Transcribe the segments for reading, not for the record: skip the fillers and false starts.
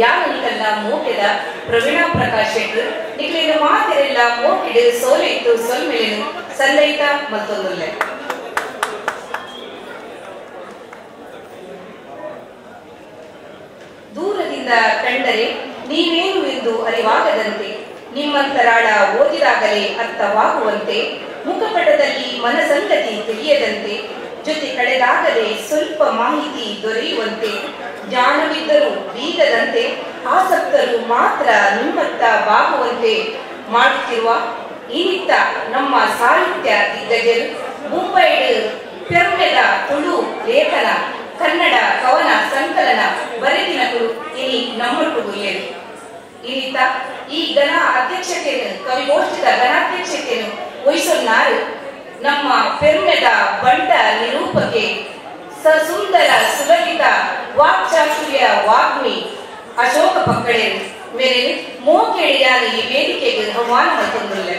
ಯಾನನಿಕಲ್ಲ ಮೋಕೆದ ಪ್ರವೀಣಾ ಪ್ರಕಾಶ್ ಶೆಟ್ರು ನಿಕ್ಲಿನ ಮಾತೆರೆಲ್ಲ ಮೋಕೆಡು ಸೋಲೆತ್ತು ಸೊಲ್ಮೆಲೆನು ಸಂದೈತ ಮತ್ತೊಂದುಲ್ಲೆ. ದೂರದಿಂದ ಕಂಡರೆ ನೀವೇನು ಎಂದು ಅರಿವಾಗದಂತೆ, ನಿಮ್ಮಂತರಾಳ ಓದಿದಾಗಲೇ ಅರ್ಥವಾಗುವಂತೆ, ಮುಖಪಟದಲ್ಲಿ ಮನಸಂಗತಿ ತಿಳಿಯದಂತೆ, ಜೊತೆ ಕಳೆದಾಗಲೇ ಸ್ವಲ್ಪ ಮಾಹಿತಿ ದೊರೆಯುವಂತೆ, ಜ್ಞಾನವಿದ್ದರೂ ಬೀಗದಂತೆ, ಆಸಕ್ತರು ಮಾತ್ರ ನಿಮ್ಮತ್ತ ಬಾಗುವಂತೆ ಮಾಡುತ್ತಿರುವ ಇನ್ನಿತ್ತ ನಮ್ಮ ಸಾಹಿತ್ಯ ದಿಗ್ಗಜರು ಮುಂಬೈ ಪೆರ್ಮೆದ ತುಳು ಲೇಖನ ಕನ್ನಡ ಕವನ ಸಂಕಲನ ಬರೆದಿನಗಳು ಇನಿ ನಮ್ಮೊಟ್ಟುಗುಲ್ಲೇರು. ಇನ್ನಿತ ಈ ಗಣ ಅಧ್ಯಕ್ಷತೆಯನ್ನು ಕವಿಗೋಷ್ಠಿದ ಗಣಾಧ್ಯಕ್ಷತೆಯನ್ನು ವಹಿಸೊನ್ನಾರು ನಮ್ಮ ಪೆರ್ಮೆದ ಬಂಟ ನಿರೂಪಕೆ ಸಸುಂದರ ಸುಲಲಿತ ವಾಕ್ಚಾತುರ್ಯ ವಾಗ್ಮಿ ಅಶೋಕ ಪಕ್ಕಳೇರು ಮೇರೆ ಮೋಕೆಡಿಯಾದ ಈ ವೇದಿಕೆಗೆ ಆಹ್ವಾನ ಮತ್ತೊಂದಿಲ್ಲ.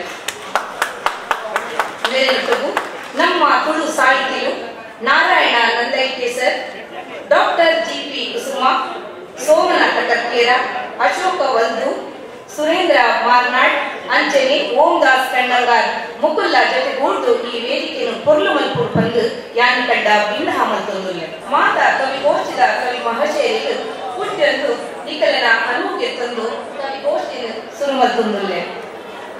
ಮೇರೆ ನಮ್ಮ Tulu ಸಾಹಿತಿಯು Narayana Nandalike sir, doctor G P Kusuma, Somanatha Karkera, Ashoka Valdu, Surendra Marnad, ಅಂಚನೆ ಓಂದಾಸ್ ಕಣ್ಣಂಗಾರ್ ಮುಕುಲ್ಲ ಜೊತೆಗೂಡ್ದು ಈ ವೇದಿಕೆಯನ್ನು ಪೊರ್ಲು ಮಲ್ಪುರ್ ಬಂದು ಯಾನ್ ಕಂಡ ಭಿನ್ನಹ ಮಲ್ತೊಂದುಲ್ಲೆ. ಮಾತಾ ಕವಿಗೋಷ್ಠಿದ ಕವಿ ಮಹಾಶಯರಿಗೆ ಪುಟ್ಟೊಂದು ನಿಕಲನ ಅನುಗೆ ತಂದು ಕವಿಗೋಷ್ಠಿನ ಸುರು ಮಲ್ತೊಂದುಲ್ಲೆ.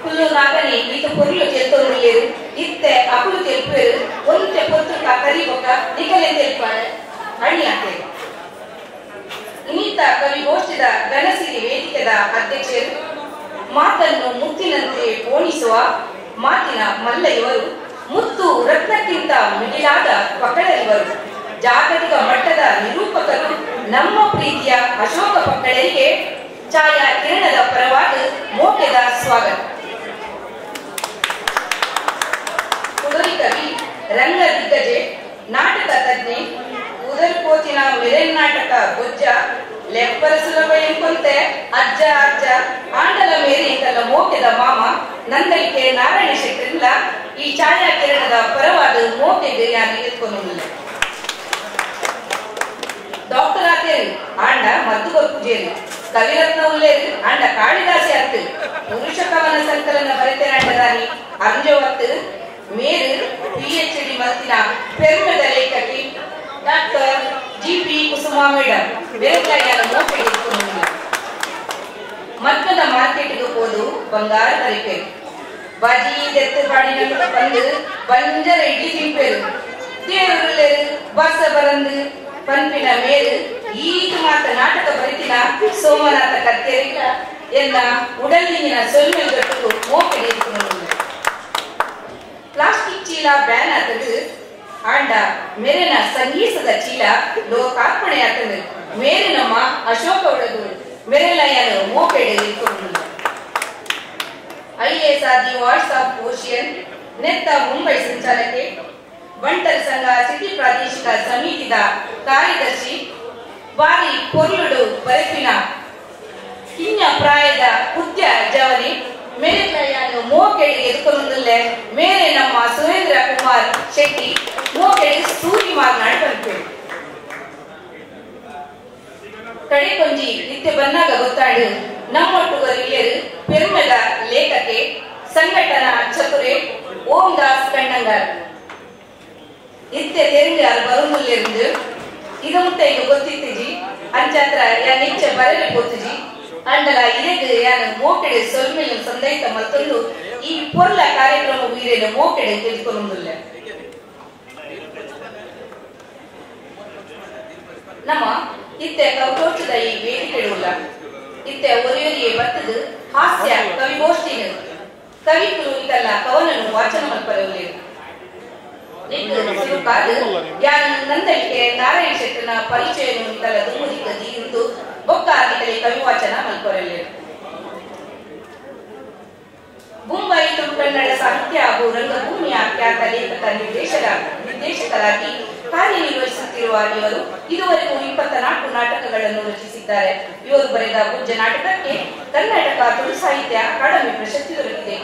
ಕುಲ್ಲು ನಾಗನೆ ಈತ ಪೊರ್ಲು ಚೆತ್ತೊಂದುಲ್ಲೇರು ಇತ್ತೆ ಅಕುಲು ತೆಲ್ಪೇರು ಒಂತೆ ಪೊತ್ತು ಕರಿಬೊಕ್ಕ ನಿಕಲೆ ತೆಲ್ಪಾರೆ ಅಣಿ ಆತೇರು. ಇನ್ನಿತ ಕವಿಗೋಷ್ಠಿದ ಗಣಸಿರಿ ವೇದಿಕೆದ ಅಧ್ಯಕ್ಷರು ಮಾತನ್ನು ಮುತ್ತಿನಂತೆ ಪೋಣಿಸುವ ಮಾತಿನ ಮಲ್ಲ ಇವರು, ಮುತ್ತು ರತ್ನಕ್ಕಿಂತ ಮಿಗಿಲಾದ ಪಕ್ಕಳರಿವರು, ಜಾಗತಿಕ ಮಟ್ಟದ ನಿರೂಪಕರು ನಮ್ಮ ಪ್ರೀತಿಯ ಅಶೋಕ ಪಕ್ಕಳರಿಗೆ ಛಾಯಾ ಕಿರಣದ ಪರವಾದ ಮೋಕೆದ ಸ್ವಾಗತ. ಕುಡರಿ ಕವಿ, ರಂಗ ದಿಗ್ಗಜೆ, ನಾಟಕ ತಜ್ಞೆ, ಉದರ್ಕೋತಿನ ಮೆರೆನ್ ನಾಟಕ ಬೊಜ್ಜ ಲೆಪ್ಪರ ಸುಲಭ ಎಂಕೊಂತೆ ಅಜ್ಜ ಅಜ್ಜ ಆಂಡಲ ಮೇರೆ ಇಂತಲ್ಲ ಮೋಕೆದ ಮಾಮ ನಂದಲಿಕೆ ನಾರಾಯಣ ಶೆಟ್ಟರಿಂದ ಈ ಛಾಯಾ ಕಿರಣದ ಪರವಾದ ಮೋಕೆಗೆ ಯಾರು ಎತ್ಕೊಂಡಿಲ್ಲ. ಡಾಕ್ಟರ್ ಆತೇರು ಆಂಡ ಮದ್ದು ಪೂಜೆಯರು, ಕವಿರತ್ನ ಉಲ್ಲೇರು ಆಂಡ ಕಾಳಿದಾಸಿ ಅತ್ತು, ಪುರುಷ ಕವನ ಸಂಕಲನ ಬರೆತೇರಾಂಡದಾನಿ ಅಂಜವತ್ತು ಮೇರು PhD ಮಲ್ತಿನ ಪೆರ್ಮೆದ ಲೇಖಕಿ doctor G P Kusuma madam ಬೇರೆಯಾದ ಮೋಕೆಗೆ ಮಕ್ಕಳ ಮಾರ್ಕೆಟ್ಗೆ ಹೋದು ಬಂಗಾರ ತರಿಪೇರು, ಬಜಿ ದೆತ್ತು ಪಾಡಿನ ಬಂದು ಬಂಜರ ಇಡ್ಲಿ ತಿಂಪೇರು, ದೇವರುಲ್ಲೇರು ಬಸ ಬರಂದು ಪನ್ಪಿನ ಮೇರು ಈಗ ಮಾತ್ರ ನಾಟಕ ಬರಿತಿನ ಸೋಮನಾಥ ಕರ್ತೇರಿಕ ಎಲ್ಲ ಉಡಲಿನ ಸೊಲ್ಮೆಲ್ ಮೋಕೆಗೆ. ಪ್ಲಾಸ್ಟಿಕ್ ಚೀಲ ಬ್ಯಾನ್ ಆತದು ಆಂಡ ಮೇರೆನ ಸಂಗೀತದ ಚೀಲ ಲೋಕಾರ್ಪಣೆ ಆತದು ಮೇರೆ ನಮ್ಮ ಅಶೋಕ ಒಳಗು ಮೆರೆಲಯ್ಯನು ಮೋಕೆಡೆ ಇಟ್ಕೊಂಡು. IAS the voice of ocean ನೆತ್ತ ಮುಂಬೈ ಸಂಚಾಲಕೆ, ಬಂಟರ ಸಂಘ ಸಿಟಿ ಪ್ರಾದೇಶಿಕ ಸಮಿತಿದ ಕಾರ್ಯದರ್ಶಿ, ಬಾರಿ ಪೊರ್ಲುಡು ಬರೆಪಿನ ಕಿನ್ಯ ಪ್ರಾಯದ ಕುತ್ಯ ಜವನಿ ಮೇರೆಲಯ್ಯನು ಮೋಕೆಡೆ ಎದುಕೊಂದುಲ್ಲೆ ಮೇರೆ ನಮ್ಮ ಸುರೇಂದ್ರ ಕುಮಾರ್ ಶೆಟ್ಟಿ ಮೋಕೆಡೆ ಸೂರಿ ಮಾತನಾಡಿ ಬಂತೇವೆ. ಕಡೆ ಕೊಂಜಿ ನಿತ್ಯ ಬನ್ನಾಗ ಗೊತ್ತಾಡು ನಮ್ಮೊಟ್ಟುಗರಿಯರು ಪೆರ್ಮೆದ ಲೇಖಕೆ ಸಂಘಟನಾ ಚತುರೆ ಓಂದಾಸ್ ಕಣ್ಣಂಗಾರ್ ಇತ್ತೆ ತೆರಿಂಡು ಅದು ಬರುಮುಲ್ಲಿருந்து ಇದು ಮುಟ್ಟ ಈಗ ಗೊತ್ತಿತ್ತಿಜಿ ಅಂಚಾತ್ರ ಯಾನ್ ಇಚ್ಚ ಬರಲೆ ಗೊತ್ತಿಜಿ ಅಂಡಲ ಇರೆಗ್ ಯಾನ್ ಮೋಕೆಡೆ ಸೊಲ್ಮೆಲ್ ಸಂದೈತ ಮತ್ತೊಂದು ಈ ಪೊರ್ಲ ಕಾರ್ಯಕ್ರಮ ವೀರೇನ ಮೋಕೆಡೆ ತಿಳಿದುಕೊಳ್ಳುವುದಿಲ್ಲ. ನಮ್ಮ ಇತ್ತೆ ಕವಿಗೋಷ್ಠದ ಈ ವೇದಿಕೆಡುಲ್ಲ ಇತ್ತೆ ಒರಿಯೊರಿಯೇ ಬರ್ತದು ಹಾಸ್ಯ ಕವಿಗೋಷ್ಠಿನ ಕವಿಕುಲು ಇದಲ್ಲ ಕವನನ್ನು ವಾಚನ ಮಲ್ಪರವುಲೇರು. ಯಾನ್ ನಂದಲಿಕೆ ನಾರಾಯಣ ಶೆಟ್ಟನ ಪರಿಚಯನು ಇದಲ್ಲ ದುಮ್ಮುದಿಕ್ಕ ದೀರುಂದು ಬೊಕ್ಕ ಆಗಿತಲೆ ಕವಿವಾಚನ ಮಲ್ಪರಲೇರು. ಮುಂಬೈ ತುಳು ಕನ್ನಡ ಸಾಹಿತ್ಯ ಹಾಗೂ ರಂಗಭೂಮಿಯ ಖ್ಯಾತ ಲೇಖಕ ನಿರ್ದೇಶಕರಾಗಿ ಕಾರ್ಯನಿರ್ವಹಿಸುತ್ತಿರುವ ಇವರು ಇದುವರೆಗೂ 24 ನಾಟಕಗಳನ್ನು ರಚಿಸಿದ್ದಾರೆ. ಇವರು ಬರೆದ ಪೂಜ್ಯ ನಾಟಕಕ್ಕೆ ಕರ್ನಾಟಕ ತುಳು ಸಾಹಿತ್ಯ ಅಕಾಡೆಮಿ ಪ್ರಶಸ್ತಿ ದೊರಕಿದೆ.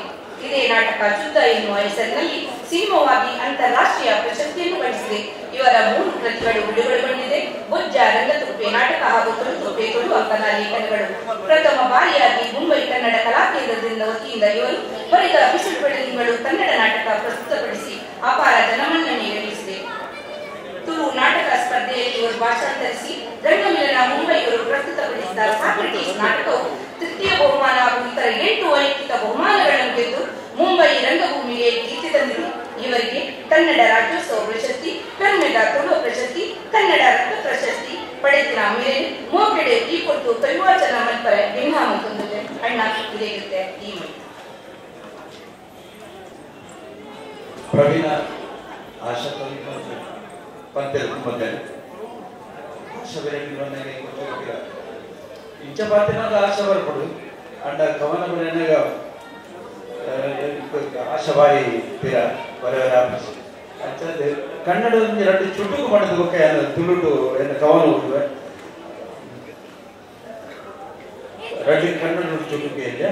ಇದೇ ನಾಟಕ ಶುದ್ಧ ಎನ್ನುವ ಹೆಸರಿನಲ್ಲಿ ಸಿನಿಮಾವಾಗಿ ಅಂತಾರಾಷ್ಟ್ರೀಯ ಪ್ರಶಸ್ತಿಯನ್ನು ಗಳಿಸಿದೆ. ಇವರ 3 ಕೃತಿಗಳು ಬಿಡುಗಡೆಗೊಂಡಿದೆ. ಬೊಜ್ಜ ರಂಗತುಪ್ಪೆ ನಾಟಕ ಹಾಗೂ ತುಳುತುಪ್ಪೆ ತುಳು ಅಂಕನ ಲೇಖನಗಳು. ಪ್ರಥಮ ಬಾರಿಯಾಗಿ ಮುಂಬೈ ಕನ್ನಡ ಕಲಾ ಕೇಂದ್ರದಿಂದ ವತಿಯಿಂದ ಇವರು ಬರೆದ ಬಿಸಿಲು ಬೆಳದಿಂಗಳು ಕನ್ನಡ ನಾಟಕ ಪ್ರಸ್ತುತಪಡಿಸಿ ಅಪಾರ ಜನಮನ್ನಣೆ ಗಳಿಸಿದೆ. ತುಳು ನಾಟಕ ಸ್ಪರ್ಧೆಯಲ್ಲಿ ಇವರು ಭಾಷಾಂತರಿಸಿ ರಂಗಮಿಲನ ಮುಂಬೈಯವರು ಪ್ರಸ್ತುತಪಡಿಸಿದ ಸಾಕ್ರೆಟೀಸ್ ನಾಟಕವು ತೃತೀಯ ಬಹುಮಾನ ಹಾಗೂ ಇತರ 8 ವೈಯಕ್ತಿಕ ಬಹುಮಾನಗಳನ್ನು ಗೆದ್ದು ಮುಂಬೈ ರಂಗಭೂಮಿಗೆ ಕೀರ್ತಿ ತಂದಿದೆ. ಇವರಿಗೆ ಕನ್ನಡ ರಾಜ್ಯೋತ್ಸವ ಪ್ರಶಸ್ತಿ, ಕನ್ನಡ ತುಳು ಪ್ರಶಸ್ತಿ, ಕನ್ನಡ ರತ್ನ ಪ್ರಶಸ್ತಿ ಪಡೆದಿನ ಮೇಲೆ ಮೋಕೆಡೆ ಈ ಕೊಟ್ಟು ಕವಿವಾಚನ ಮಲ್ಪರೆ ಬಿಂಹಾಮ ತಂದಿದೆ. ಅಣ್ಣ ಇದೇ ಇರುತ್ತೆ ಈ ಪ್ರವೀಣ ಆಶಾ ಪಂತೆಲ್ ಮಗನ್ ಆಶಾ ಬೆಲೆ ಇಂಚ ಪಾತಿನಾಗ ಆಶಾ ಬರ್ಪಡು ಅಂಡ ಕವನ ಬರೆನಾಗ ಆಶಾ ಬಾರಿ ತೀರ ಬರವರ ಅಂಚ ಕನ್ನಡ ಎರಡು ಚುಟುಕು ಮಾಡಿದ ಬೊಕ್ಕ ತುಳುಟು ಎನ್ನ ಕವನ ಹುಡುವೆ ರಡ್ಡು ಕನ್ನಡ ಚುಟುಕು ಇಲ್ಲ.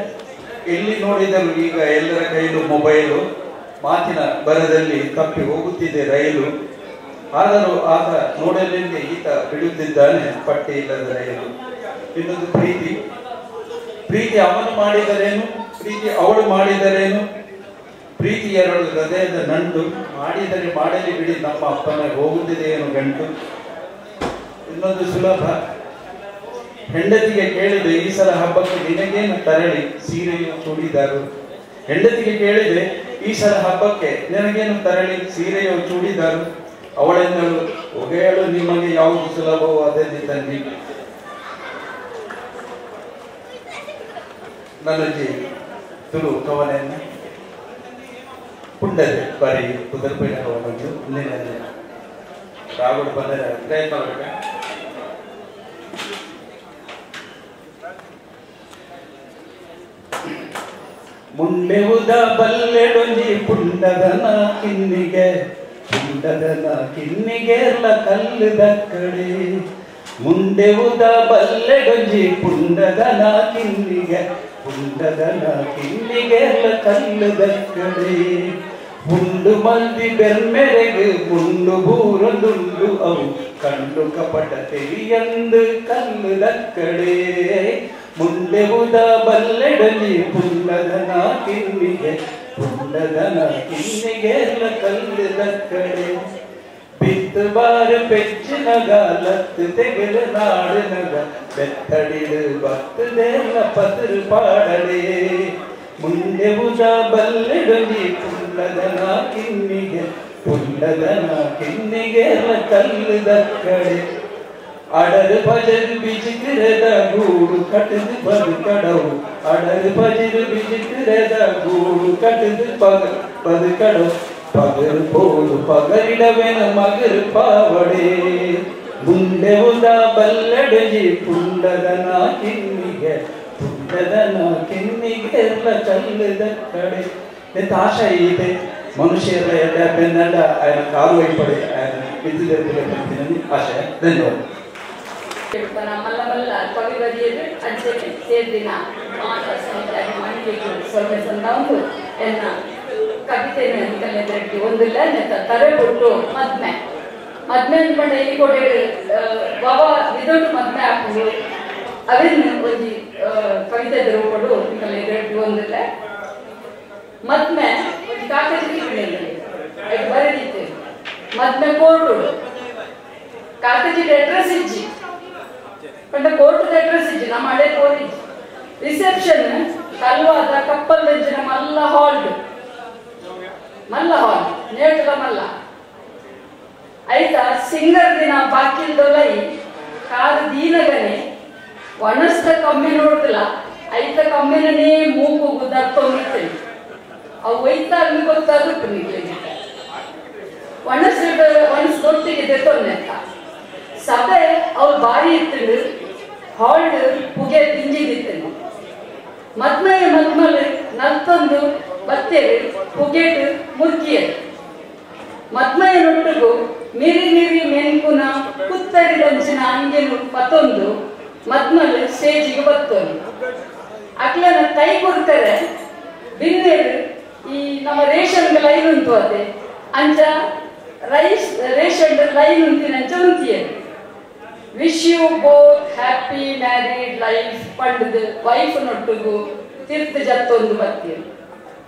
ಎಲ್ಲಿ ನೋಡಿದರು ಈಗ ಎಲ್ಲರ ಕೈಲೂ ಮೊಬೈಲು, ಮಾತಿನ ಬರದಲ್ಲಿ ತಪ್ಪಿ ಹೋಗುತ್ತಿದೆ ರೈಲು, ಆದರೂ ಆತ ನೋಡಲೆಂದೇ ಈತ ಬಿಡುತ್ತಿದ್ದಾನೆ ಪಟ್ಟಿ ಇಲ್ಲದ ರೈಲು. ಇನ್ನೊಂದು ಪ್ರೀತಿ, ಪ್ರೀತಿ ಅವನು ಮಾಡಿದರೇನು, ಪ್ರೀತಿ ಅವಳು ಮಾಡಿದರೇನು, ಪ್ರೀತಿ ಎರಡು ಹೃದಯದ ನಂಟು, ಮಾಡಿದರೆ ಮಾಡಲಿ ಬಿಡಿ ನಮ್ಮ ಅಪ್ಪನ ಹೋಗುತ್ತಿದೆ ಏನು ಗಂಟು. ಇನ್ನೊಂದು ಸುಲಭ, ಹೆಂಡತಿಗೆ ಕೇಳಿದೆ ಈ ಸಲ ಹಬ್ಬಕ್ಕೆ ನಿನಗೇನು ತರಳಿ ಸೀರೆಯು ಚೂಡಿದಾರು. ಹೆಂಡತಿಗೆ ಕೇಳಿದೆ ಈ ಸಲ ಹಬ್ಬಕ್ಕೆ ನಿನಗೇನು ತರಳಿ ಸೀರೆಯು ಚೂಡಿದಾರು, ಅವಳೆಂದಳು ಒಗೆಯಳು ನಿಮಗೆ ಯಾವುದು ಸುಲಭವೋ ಅದೇ ತನ್ನಿ. ನನ್ನಜ್ಜಿ ತುಳು ಕವನೆಯನ್ನು ಪುಂಡದೆ ಬಾರಿ ಕುದರ್ಪೈನ ಕವನಂಜು ರಾಗುಡು ಬಂದರೆ ಪ್ರಯತ್ನ ಮಾಡಬೇಕು. ಮುಂಡೆವುದ ಬಲ್ಲೆಡೊಂಜಿ ಪುಂಡದನ ಕಿನ್ನಿಗೆ, ಪುಂಡದನ ಕಿನ್ನಿಗೆಲ್ಲ ಕಲ್ಲು ದಕ್ಕಡೆ. ಮುಂಡೆವುದ ಬಲ್ಲೆಡೊಂಜಿ ಪುಂಡದನ ಕಿನ್ನಿಗೆ, ಪುಂಡದನ ಕಿನ್ನಿಗೆಲ್ಲ ಕಲ್ಲು ದಕ್ಕಡೆ. ಮುಂಡು ಮಂದಿ ಬೆರ್ಮೆರೆಗು ಮುಂಡು ಬೂರೊಂದುಂಡು ಅವು ಕಂಡು ಕಪಟ ತೆರಿಯಂದು ಕಲ್ಲು ದಕ್ಕಡೆ. ಮುಂಡೆವುದ ಬಲ್ಲೆಡಲಿ ಪುಂಡದನ ಕಿನ್ನಿಗೆ, ಪುಂಡದನ ಕಿನ್ನಿಗೆಲ್ಲ ಕಲ್ಲು ದಕ್ಕಡೆ. ಬಿತ್ತು ಬಾರು ಪೆಚ್ಚಿನಗ ಲತ್ತು ತೆಗೆಲು ನಾಡಿನಗ ಬೆತ್ತಡಿಡು ಬತ್ತದೆಲ್ಲ ಪದರು ಪಾಡಲೆ. ಮುಂಡೆವುದ ಬಲ್ಲೆಡಲಿ ಪುಂಡದನ ಕಿನ್ನಿಗೆ, ಪುಂಡದನ ಕಿನ್ನಿಗೆಲ್ಲ ಕಲ್ಲು ದಕ್ಕಡೆ. ಅಡರು ಪಜರು ಬಿಜಿಕಿರದ ಗೂಡು ಕಟ್ಟದು ಬದು ಕಡವು, ಅಡರು ಪಜರು ಬಿಜಿಕಿರದ ಗೂಡು ಕಟ್ಟದು ಬದು ಕಡವು. ಪಗರು ಪೋದು ಪಗರಿಡವೆನ ಮಗರು ಪಾವಡೆ. ಮುಂಡೆವುದ ಬಲ್ಲೆಡಜಿ ಪುಂಡದನ ಕಿನ್ನಿಗೆ, ಪುಂಡದನ ಕಿನ್ನಿಗೆಲ್ಲ ಕಲ್ಲುದ ಕಡೆ. ಎಂತ ಆಶೆ ಇದೆ ಮನುಷ್ಯರ ಎಲ್ಲ ಬೆನ್ನಡ ఆయన ಕಾರು ವೈಪಡೆ ఆయన ವಿದ್ಯುತ್ ಆಶಯ. ಧನ್ಯವಾದ. ಮಲ್ಲ ಮಲ್ಲ ಕವಿ ಬರೆಯದು ಅಂಚೆ ಸೇರ್ದಿನ ಸ್ವಲ್ಪ ಸಂದಾವು ಎನ್ನ ಕವಿತೆನ ಕಲೆದ್ರಟ್ಟಿ ಒಂದಿಲ್ಲ ತರೆ ಕೊಟ್ಟು ಮದ್ಮೆ ಮದ್ಮೆ ಅಂದ್ಕೊಂಡೆ ಇಲ್ಲಿ ಕೊಡೆ ಬಾಬಾ ವಿದೌಟ್ ಮದ್ಮೆ ಹಾಕುದು ಅವೇನು ಒಂಜಿ ಕವಿತೆ ರೂಪಡು ಕಲೆದ್ರಟ್ಟಿ ಒಂದಿಲ್ಲ ಮದ್ಮೆ ಒಂಜಿ ಕಾಕಜಿ ಬರೆದಿತ್ತು ಮದ್ಮೆ ಕೋರ್ಟು ಕಾಕಜಿ ಅಡ್ರೆಸ್ ಇಜ್ಜಿ ಪಂಡ ಕೋರ್ಟ್ ಅಡ್ರೆಸ್ ಇಜ್ಜಿ ನಮ್ಮ ಹಳೆ ಕೋರ್ಟ್ ಇಜ್ಜಿ ರಿಸೆಪ್ಷನ್ ಕಲ್ವಾದ ಕಪ್ಪಲ್ ದಂಚಿನ ಮಲ್ಲ ಹಾಲ್ ಮಲ್ಲ ಹಾಲ್ ನೇಟದ ಮಲ್ಲ ಆಯ್ತಾ ಸಿಂಗರ್ ದಿನ ಬಾಕಿಲ್ದೊಲೈ ಕಾದು ದೀನಗನೆ ಒಣಸ್ತ ಕಮ್ಮಿ ನೋಡ್ತಿಲ್ಲ ಐತ ಕಮ್ಮಿನೇ ಮೂಗು ದರ್ತೊಂದಿರ್ತೇನೆ ಅವು ಒಯ್ತಾ ಅಲ್ಲಿ ಗೊತ್ತಾಗುತ್ತೆ ನಿಗ್ಲಿಗೆ ಒಣಸ್ ಒಣಸ್ ದೊಟ್ಟಿಗೆ ದೆತ್ತೊಂದೆ ಅಂತ ಸಭೆ ಅವ್ರು ಬಾರಿ ಇತ್ತು ಹಾಲ್ಡ್ ಪುಗೆ ದಿಂಜಿದಿತ್ತೇನು ಮದ್ಮೆ ಮದ್ಮಲ್ ನಲ್ತೊಂದು ಬತ್ತೇರು ಪುಗೆಟ್ ಮುರ್ಕಿಯರು ಮದ್ಮಯ ನೊಟ್ಟಿಗೂ ಮಿರಿ ಮಿರಿ ಮೆನ್ಕುನ ಕುತ್ತಡಿದಂಚಿನ ಅಂಗೆನು ಪತ್ತೊಂದು ಮದ್ಮಲ್ ಸ್ಟೇಜಿಗೆ ಬತ್ತೊಂದು ಅಕ್ಲನ ಕೈ ಕೊಡ್ತಾರೆ ಬಿನ್ನೇರು ಈ ನಮ್ಮ ರೇಷನ್ ಲೈನ್ ಉಂಟು ಅದೇ ಅಂಚ rice ration line ಉಂಟಿನಂಚ ಉಂಟಿಯರು Wish you both happy married life ಪಂಡದು wife ನೊಟ್ಟುಗು ತೀರ್ಥ ಜತ್ತೊಂದು ಬತ್ತೀರು.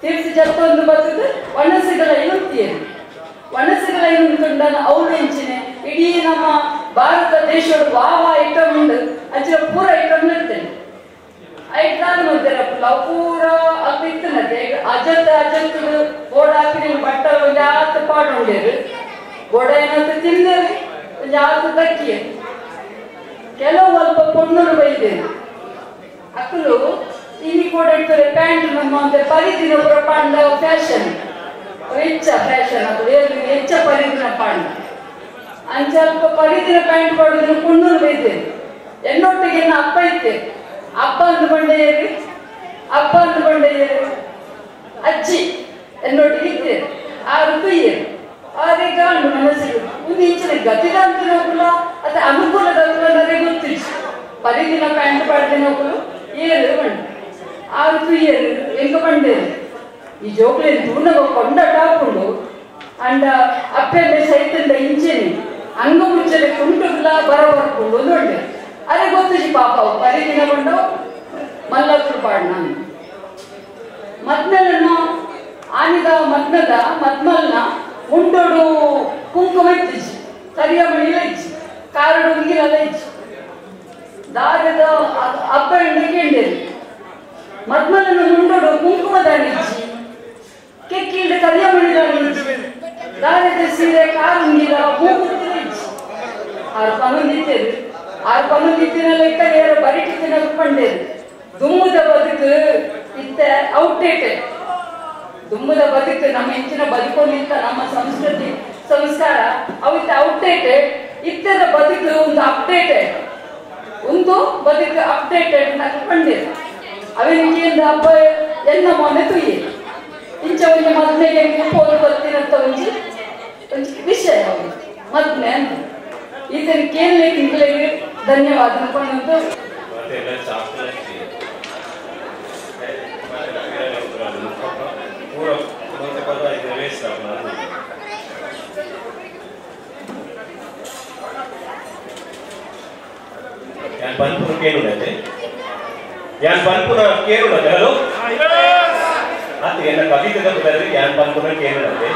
ತೀರ್ಥ ಜತ್ತೊಂದು ಬತ್ತದು ಒಣಸುಗಳ ಇರುತ್ತೀರಿ. ಒಣಸುಗಳ ಇರುತ್ತುಂಡನ ಅವಳು ಎಂಚಿನೆ ಇಡೀ ನಮ್ಮ ಭಾರತ ದೇಶದ ವಾವ ಐಟಮ್ ಉಂಡು ಅಂಚಿನ ಪೂರ ಐಟಮ್ ಇರ್ತೇನೆ. ಐಟ್ಲಾದ ಮಧ್ಯೆ ಪೂರ ಅದು ಇತ್ತು ಅಜತ್ ಅಜತ್ ಬೋಡ ಹಾಕಿ ಬಟ್ಟ ಒಂಜಾತ್ ಪಾಡುಂಡೇರು ಬೋಡ ಏನಂತ ತಿಂದೇರು ಒಂಜಾತ್ ದಕ್ಕಿಯರು. ಕೆಲವು ಅಲ್ಪ ಪೊಣ್ಣರು ಬೈದೇರು ಅಕ್ಕಲು ಇಲ್ಲಿ ಕೂಡ ಇಡ್ತಾರೆ ಪ್ಯಾಂಟ್ ನಮ್ಮ ಅಂತ ಪರಿದಿನ ಪೂರ ಪಾಂಡ ಫ್ಯಾಷನ್ ಹೆಚ್ಚ ಫ್ಯಾಷನ್ ಅದು ಹೆಚ್ಚ ಪರಿದಿನ ಪಾಂಡ ಅಂಚ ಅಲ್ಪ ಪರಿದಿನ ಪ್ಯಾಂಟ್ ಪಾಡುದಿನ ಪೊಣ್ಣರು ಬೈದೇರು. ಎನ್ನೊಟ್ಟಿಗೆ ಅಪ್ಪ ಇತ್ತೇರು. ಅಪ್ಪ ಅಂದುಕೊಂಡೇರಿ ಅಪ್ಪ ಅಂದುಕೊಂಡೇರಿ ಅಜ್ಜಿ ಎನ್ನೊಟ್ಟಿಗೆ ಇತ್ತೇರು. ಆ ಋತುಯೇರು ಅದೇ ಕಾಂಡು ಮನಸ್ಸಿಗೆ ಒಂದು ಇಂಚಿನ ಗತಿದಾಂತಿನೋಕುಲ ಅದ ಅನುಕೂಲ ನನಗೆ ಗೊತ್ತಿಲ್ಲ. ಪರಿದಿನ ಪ್ಯಾಂಟ್ ಪಾಡ್ದಿನೋಕುಲು ಏರು ಬಂಡು ಆ ಋತು ಏರು ಎಂಕ ಪಂಡೇರು. ಈ ಜೋಕ್ಲೇನು ತೂನಗ ಕೊಂಡ ಟಾಪುಂಡು ಅಂಡ ಅಪ್ಪೆ ಸೈತಂದ ಇಂಚೆನೆ ಅಂಗ ಮುಂಚೆನೆ ಕುಂಟುಗುಲ ಬರ ಬರ್ಕೊಂಡು ಒಂದು ಅದೇ ಗೊತ್ತಿಜಿ ಪಾಪ ಪರಿದಿನ ಕೊಂಡವು ಮಲ್ಲಕ್ಕರು ಪಾಡ್ ನಾನು ಮದ್ಮಲನ ಆನಿದ ಮದ್ನದ ಮದ್ಮಲ್ನ ಮುಂಡೋಡು ಕುಂಕುಮ ಇತ್ತಿಜಿ ಕರಿಯ ಮಣಿಲ ಇಚ್ಚಿ ಕಾರಡು ಉಂಗಿರಲ್ಲ ಇಚ್ಚಿ ದಾರದ ಅಪ್ಪ ಹೆಣ್ಣು ಕೇಂಡೇರಿ ಮದ್ಮಲನ ಮುಂಡೋಡು ಕುಂಕುಮ ದಾನಿಚ್ಚಿ ಕೆಕ್ಕಿಂಡ ಕರಿಯ ಮಣಿಲ ಇಚ್ಚಿ ದಾರದ ಸೀರೆ ಕಾರು ಉಂಗಿರ ಮೂಗುತ್ತಿರ ಇಚ್ಚಿ ಆರು ಪನೊಂದಿತ್ತೇರು ಆರು ಪನೊಂದಿತ್ತಿನ ಲೆಕ್ಕ ಏರ ಬರಿಟಿತ್ತಿನ ಪಂಡೇರು. ದುಮ್ಮದ ಬದುಕು ಇತ್ತ ಔಟ್ಡೇಟೆಡ್. ದುಮ್ಮದ ಬದುಕು ನಮ್ಮ ಹೆಚ್ಚಿನ ಬದುಕೊಂಡಿಂತ ನಮ್ಮ ಸಂಸ್ಕೃತಿ ಸಂಸ್ಕಾರ ಅವಿತ್ತ ಔಟ್ಡೇಟೆಡ್. ಇತ್ತದ ಬದುಕು ಒಂದು ಅಪ್ಡೇಟೆಡ್ ಒಂದು ಬದುಕು ಅಪ್ಡೇಟೆಡ್ ಪಂಡೇರು. ಅವನಿಗೆ ಹಬ್ಬ ಎನ್ನ ಮೊನ್ನೆ ತುಯ್ಯಿ ಇಂಚ ಒಂಜಿ ಮದ್ಮೆಗೆ ಪೋದು ಬರ್ತೀನಂತ ಒಂಜಿ ಒಂಜಿ ವಿಷಯ ಮದ್ಮೆ ಅಂತ ಈತನ ಕೇಳಲಿಕ್ಕೆ ಇಂಕ್ಲೆಗೆ ಧನ್ಯವಾದ ಅನ್ಕೊಂಡು. ಯಾನ್ ಪನ್ಪುನ ಕೇಳುನತೆ ಯಾನ್ ಪನ್ಪುನ ಕೇಳುನತೆ ಹಲೋ ಆತ ಎನ್ನ ಕವಿತೆದ ಬದಲು ಯಾನ್ ಪನ್ಪುನ ಕೇಳುನತೆ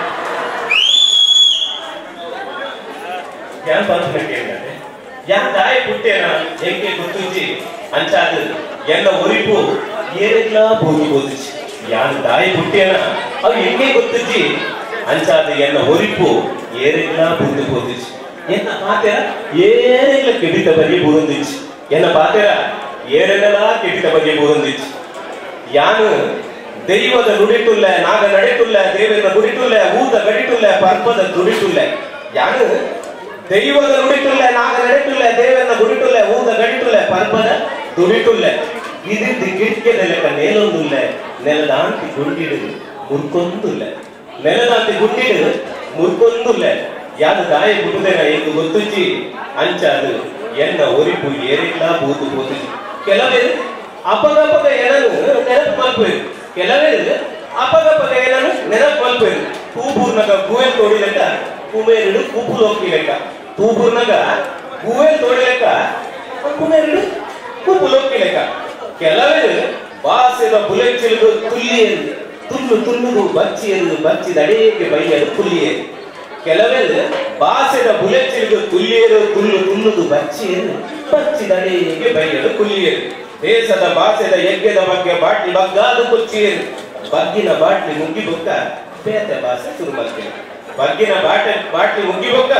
ಯಾನ್ ಪನ್ಪುನ ಕೇಳುನತೆ ಯಾನ್ ದಾಯ ಪುಟ್ಟೇನ ಎಂಕೆ ಗೊತ್ತುಂಜಿ ಅಂಚಾದ ಎನ್ನ ಒರಿಪು ಏರೆಗ್ಲಾ ಪೋಗಿ ಬೋದುಚಿ. ಯಾನ್ ದಾಯ ಪುಟ್ಟೇನ ಅವು ಎಂಕೆ ಗೊತ್ತುಂಜಿ ಅಂಚಾದ ಎನ್ನ ಒರಿಪು ಏರೆಗ್ಲಾ ಪೂರ್ತಿ ಬೋದುಚಿ. ಎನ್ನ ಪಾತೆರ ಏರೆಗ್ಲ ಕೆಡಿತ ಬರಿಯ ಬೂರೊಂದಿಚ್ಚಿ. ಎನ್ನ ಪಾತೆರ ಏರೆಲ್ಲ ಕೆಡಿತ ಬರಿಯ ಬೂರೊಂದಿಚ್ಚಿ. ಯಾನು ದೈವದ ನುಡಿಟುಲ್ಲ ನಾಗ ನಡೆಟುಲ್ಲ ದೇವರ ಗುಡಿಟುಲ್ಲ ಊದ ಗಡಿಟುಲ್ಲ ಪರ್ಪದ ದುಡಿಟುಲ್ಲ. ಯಾನು ದೈವದ ನುಡಿಟುಲ್ಲ ನಾಗ ನಡೆಟುಲ್ಲ ದೇವರ ಗುಡಿಟುಲ್ಲ ಊದ ಗಡಿಟುಲ್ಲ ಪರ್ಪದ ದುಡಿಟುಲ್ಲ. ಇದಿದ್ದು ಕಿಟಕಿದ ಲೆಕ್ಕ ನೇಲೊಂದುಲ್ಲ ನೆಲದಾಂತಿ ಗುಂಡಿಡು ಮುರ್ಕೊಂದುಲ್ಲ ನೆಲದಾಂತಿ ಗುಂಡಿಡು ಮುರ್ಕೊಂದುಲ್ಲ. ಯಾರು ದಾಯ ಪುಟ್ಟುದೇನ ಎಂದು ಗೊತ್ತುಚ್ಚಿ ಅಂಚಾದು ಎನ್ನ ಒರಿಪು ಏರಿಲ್ಲ ಬೂತು ಪೋತುಚಿ. ಕೆಲವೇರು ಅಪಗಪಗ ಎನನು ನೆನಪು ಮಲ್ಪೇರು. ಕೆಲವೇರು ಅಪಗಪಗ ಎನನು ನೆನಪು ಮಲ್ಪೇರು. ತೂಬೂರ್ನಗ ಗೂವೆಲ್ ತೋಡಿ ಲೆಕ್ಕ ಕುಮೇರುಡು ಕೂಪುಲೋಕಿ ಲೆಕ್ಕ. ತೂಬೂರ್ನಗ ಗೂವೆಲ್ ತೋಡಿ ಲೆಕ್ಕ ಕುಮೇರುಡು ಕೂಪುಲೋಕಿ ಲೆಕ್ಕ. ಕೆಲವೇರು ಬಾಸೆದ ಬುಲೆಚ್ಚಿಲ್ಗು ತುಲ್ಲಿಯರು ತುಲ್ಲು ತುಲ್ಲುಗು ಬಚ್ಚಿಯರು ಬಚ್ಚಿದಡೇಗೆ ಬೈಯರು ಕುಲ್ಲಿಯರು. ಕೆಲವೆಲ್ಲ ಬಾಸೆದ ಬುಲೆಚ್ಚಿಲ್ಗು ತುಲ್ಲಿಯರು ತುಲ್ಲು ತುಲ್ಲುದು ಬಚ್ಚಿಯರು ಬಚ್ಚಿದಡೇಗೆ ಬೈಯರು ಕುಲ್ಲಿಯರು. ದೇಶದ ಭಾಷೆದ ಯಜ್ಞದ ಬಗ್ಗೆ ಬಾಟ್ಲಿ ಬಗ್ಗಾದು ಕೊಚ್ಚಿಯರು. ಬಗ್ಗಿನ ಬಾಟ್ಲಿ ಮುಗ್ಗಿ ಬೊಕ್ಕ ಪೇತ ಭಾಷೆ ಶುರು ಮಾಡ್ತೇವೆ. ಬಗ್ಗಿನ ಬಾಟ್ಲಿ ಮುಗ್ಗಿ ಬೊಕ್ಕ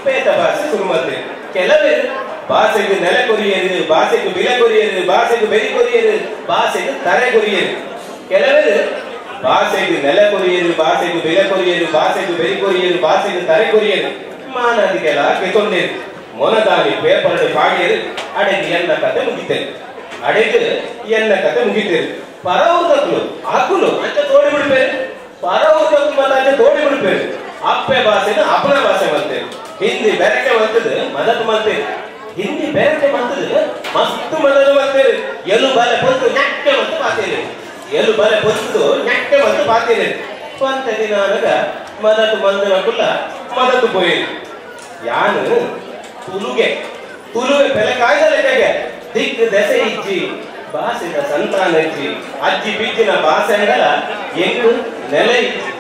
ಪೇತ ಭಾಷೆ ಶುರು ಮಾಡ್ತೇವೆ. ಕೆಲವರು ಭಾಷೆಗೆ ನೆಲೆ ಕೊರಿಯರು, ಭಾಷೆಗೆ ಬಿಲೆ ಕೊರಿಯರು, ಭಾಷೆಗೆ ಬೆಲೆ ಕೊರಿಯರು, ಭಾಷೆಗೆ ತರೆ ಕೊರಿಯರು. ಕೆಲವರು ಭಾಷೆಗೆ ನೆಲೆ ಕೊರಿಯರು, ಭಾಷೆಗೆ ಬೆಲೆ ಕೊರಿಯರು, ಭಾಷೆಗೆ ಬೆಲೆ ಕೊರಿಯರು, ಭಾಷೆಗೆ ತರೆ ಕೊರಿಯರು. ಮಾನದಿಗೆಲ್ಲ ಕೆತ್ತೊಂಡೇರು ಮೊನದಾನಿ ಪೇಪರ್ ಪಾಡಿಯರು. ಅಡೆಗೆ ಎನ್ನ ಕತೆ ಮುಗಿತೇನೆ. ಅಡೆಗೆ ಎನ್ನ ಕತೆ ಮುಗಿತೇನೆ. ಪರವೂರ್ದಕ್ಲು ಆಕುಲು ಅಂಚ ತೋಡಿ ಬಿಡ್ಬೇರು. ಪರವೂರ್ದಕ್ಲು ಮತ್ತೆ ಅಂಚ ತೋಡಿ ಬಿಡ್ಬೇರು. ಅಪ್ಪೆ ಭಾಷೆನ ಅಪನ ಭಾಷೆ ಮಾಡ್ತೇವೆ. ಹಿಂದಿ ಬೆರಕೆ ಮಾಡ್ತದೆ ಮದತ್ ಮಾಡ್ತೇವೆ. ಹಿಂದಿ ಬೆರಕೆ ಮಾಡ್ತದೆ ಮಸ್ತ್ ಮದತ್ ಮಾಡ್ತೇವೆ. ಎಲು ಬಲೆ ಪೊತ್ತು ನಕ್ಕೆ ಮತ್ತು ಪಾತೇನೆ. ಎಲು ಬಲೆ ಪೊತ್ತು ನಕ್ಕೆ ಮತ್ತು ಪಾತೇನೆ. ಸ್ವಂತ ದಿನ ಅನಗ ಮದತು ಮಂದನ ಕುಲ್ಲ ಮದತು ಪೋಯೇನು. ಯಾನು ತುಲುಗೆ ತುಳುವೆ ಬೆಲೆ ಕಾಯ್ದ ಲೆಕ್ಕಗೆ ದಿಕ್ ದೆಸೆ ಇಜ್ಜಿ ಭಾಷೆದ ಸಂತಾನ ಇಜ್ಜಿ ಅಜ್ಜಿ ಬಿಜ್ಜಿನ ಭಾಷೆ ಅಂಡಲ ಎಂಕ್ ನೆಲೆ ಇಜ್ಜಿ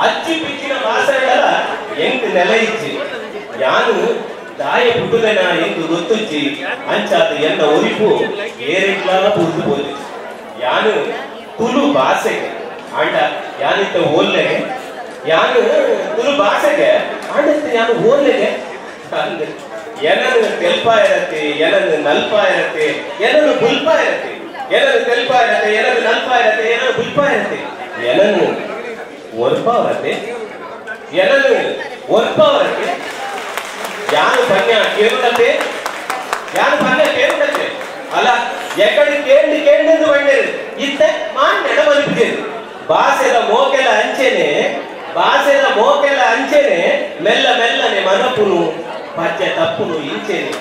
ಅಜ್ಜಿ ಬಿಜ್ಜಿನ ಭಾಷೆ ಅಂಡಲ ಎಂಕ್ ನೆಲೆ ಇಜ್ಜಿ ಯಾನು ದಾಯ ಪುಟ್ಟುದನ ಎಂದು ಗೊತ್ತುಜ್ಜಿ ಅಂಚಾದ ಎನ್ನ ಒರಿಪು ಏರೆಗ್ಲಾ ಪೂರ್ತು ಪೋದು ಯಾನು ತುಳು ಭಾಷೆಗೆ ಆಂಡ ಯಾನಿತ್ತ ಓಲ್ಲೆಗೆ ಯಾನು ತುಳು ಭಾಷೆಗೆ ಆಂಡತ್ತ ಯಾನು ಓಲ್ಲೆಗೆ ಏನನ್ನು ತೆಲ್ಪ ಇರತ್ತೆ ಏನನ್ನು ನಲ್ಪ ಇರತ್ತೆ ಏನನ್ನು ಬುಲ್ಪ ಇರತ್ತೆ ಏನನ್ನು ತೆಲ್ಪ ಇರತ್ತೆ ಏನನ್ನು ನಲ್ಪ ಇರತ್ತೆ ಏನನ್ನು ಬುಲ್ಪ ಇರತ್ತೆ ಏನನ್ನು ಒರ್ಪ ಇರತ್ತೆ ಏನನ್ನು ಒರ್ಪ ಇರತ್ತೆ ಯಾನು ಪನ್ಯ ಕೇಳುತ್ತೆ ಯಾನು ಪನ್ಯ ಕೇಳುತ್ತೆ ಅಲ್ಲ ಎಕಡೆ ಕೇಳಿ ಕೇಂದ್ರ ಬಂಡೇರು ಇತ್ತ ಮಾನ್ ನಡಮಲ್ಪಿದ್ದೇನೆ ಭಾಷೆದ ಮೋಕೆಲ ಅಂಚೆನೆ ಭಾಷೆದ ಮೋಕೆಲ ಅಂಚೆನೆ ಮೆಲ್ಲ ಮೆಲ್ಲನೆ ಮನಪುನು ಪಚ್ಚೆ ತಪ್ಪುನು ಇಂಚೆನೆ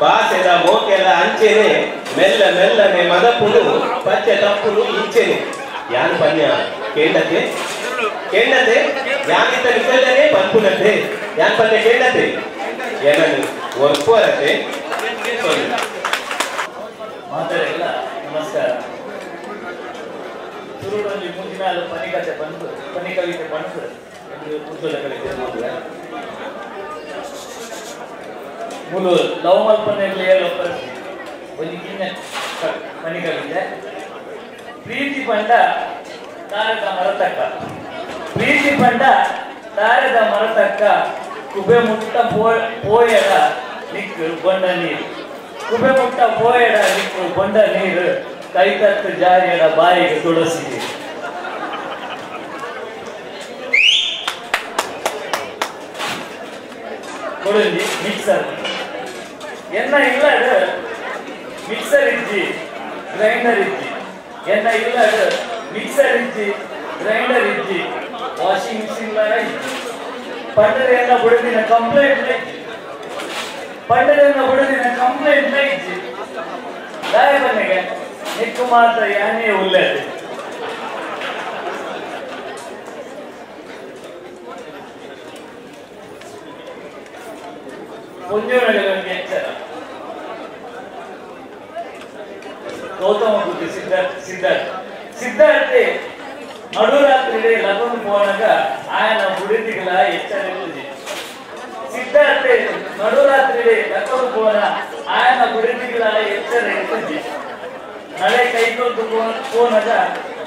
ಭಾಷೆದ ಮೋಕೆಲ ಅಂಚೆನೆ ಮೆಲ್ಲ ಮೆಲ್ಲನೆ ಮದಪುನು ಪಚ್ಚೆ ತಪ್ಪುನು ಇಂಚೆನೆ ಯಾನು ಪನ್ಯ ಕೇಂಡತೆ ಕೇಂಡತೆ ಯಾನಿತ್ತ ನಿಕಲ್ಲನೆ ಪನ್ಪುನತೆ ಯಾನ್ ಪನ್ಯ ಕೇಂಡತೆ ಏನನ್ನು ಒರ್ಪುವರತೆ. ಮಾತಾಡಿಲ್ಲ. ನಮಸ್ಕಾರ. ತುಳುನಲ್ಲಿ ಮುಂದಿನ ಪನಿಕತೆ ಬಂದು ಪನಿಕವಿತೆ ಬಂದು ಉಜ್ವಲ ಕವಿತೆ ಮೂಲು ಲವ್ ಮಲ್ಪನೆಯಲ್ಲಿ ಒಂದು ಕಿನ್ನ ಪನಿಕವಿತೆ. ಪ್ರೀತಿ ಪಂಡ ತಾರದ ಮರತಕ್ಕ, ಪ್ರೀತಿ ಪಂಡ ತಾರದ ಮರತಕ್ಕ, ಕುಬೆ ಮುಟ್ಟ ಪೋಯಡ ನಿಕ್ಕು ಬೊಂಡ ನೀರು, ಕುಬೆ ಮುಟ್ಟ ಪೋಯಡ ನಿಕ್ಕು ಬೊಂಡ ನೀರು, ಕೈತತ್ತು ಜಾರಿಯಡ ಬಾಯಿಗೆ ತುಳಸಿ. ಕೊಡಲಿ ಮಿಕ್ಸರ್ ಎನ್ನ ಇಲ್ಲ ಮಿಕ್ಸರ್ ಇಜ್ಜಿ ಗ್ರೈಂಡರ್ ಇಜ್ಜಿ, ಎನ್ನ ಇಲ್ಲ ಮಿಕ್ಸರ್ ಇಜ್ಜಿ ಗ್ರೈಂಡರ್ ಇಜ್ಜಿ, ವಾಷಿಂಗ್ ಮಿಷಿನ್ ಇಜ್ಜಿ. ಪಂಡರೆಲ್ಲ ಬುಡದಿನ ಕಂಪ್ಲೇಂಟ್ ಇಜ್ಜಿ, ಪಂಡರೆಲ್ಲ ಬುಡದಿನ ಕಂಪ್ಲೇಂಟ್ ಇಜ್ಜಿ. ದಾಯ ಬನ್ನಿಗೆ ನಿಕ್ಕು ಮಾತ್ರ ಯಾನೇ ಉಳ್ಳದು. ಪೊಂಜೋನಗಳಿಗೆ ಎಚ್ಚರ. ಗೌತಮ ಬುದ್ಧ ಸಿದ್ಧಾರ್ಥ ಸಿದ್ಧಾರ್ಥ ಸಿದ್ಧಾರ್ಥೆ ನಡುರಾತ್ರಿ ಲಗನ್ ಪೋನಾಗ ಆಯನ ಬುಡಿದಿಗಳ ಎಚ್ಚರ. ಸಿದ್ಧಾರ್ಥೆ ನಡುರಾತ್ರಿ ಲಗನ್ ಪೋನ ಆಯನ ಬುಡಿದಿಗಳ ಎಚ್ಚರ. ನಡೆ ಕೈಕೊದ್ದು ಪೋನಾಗ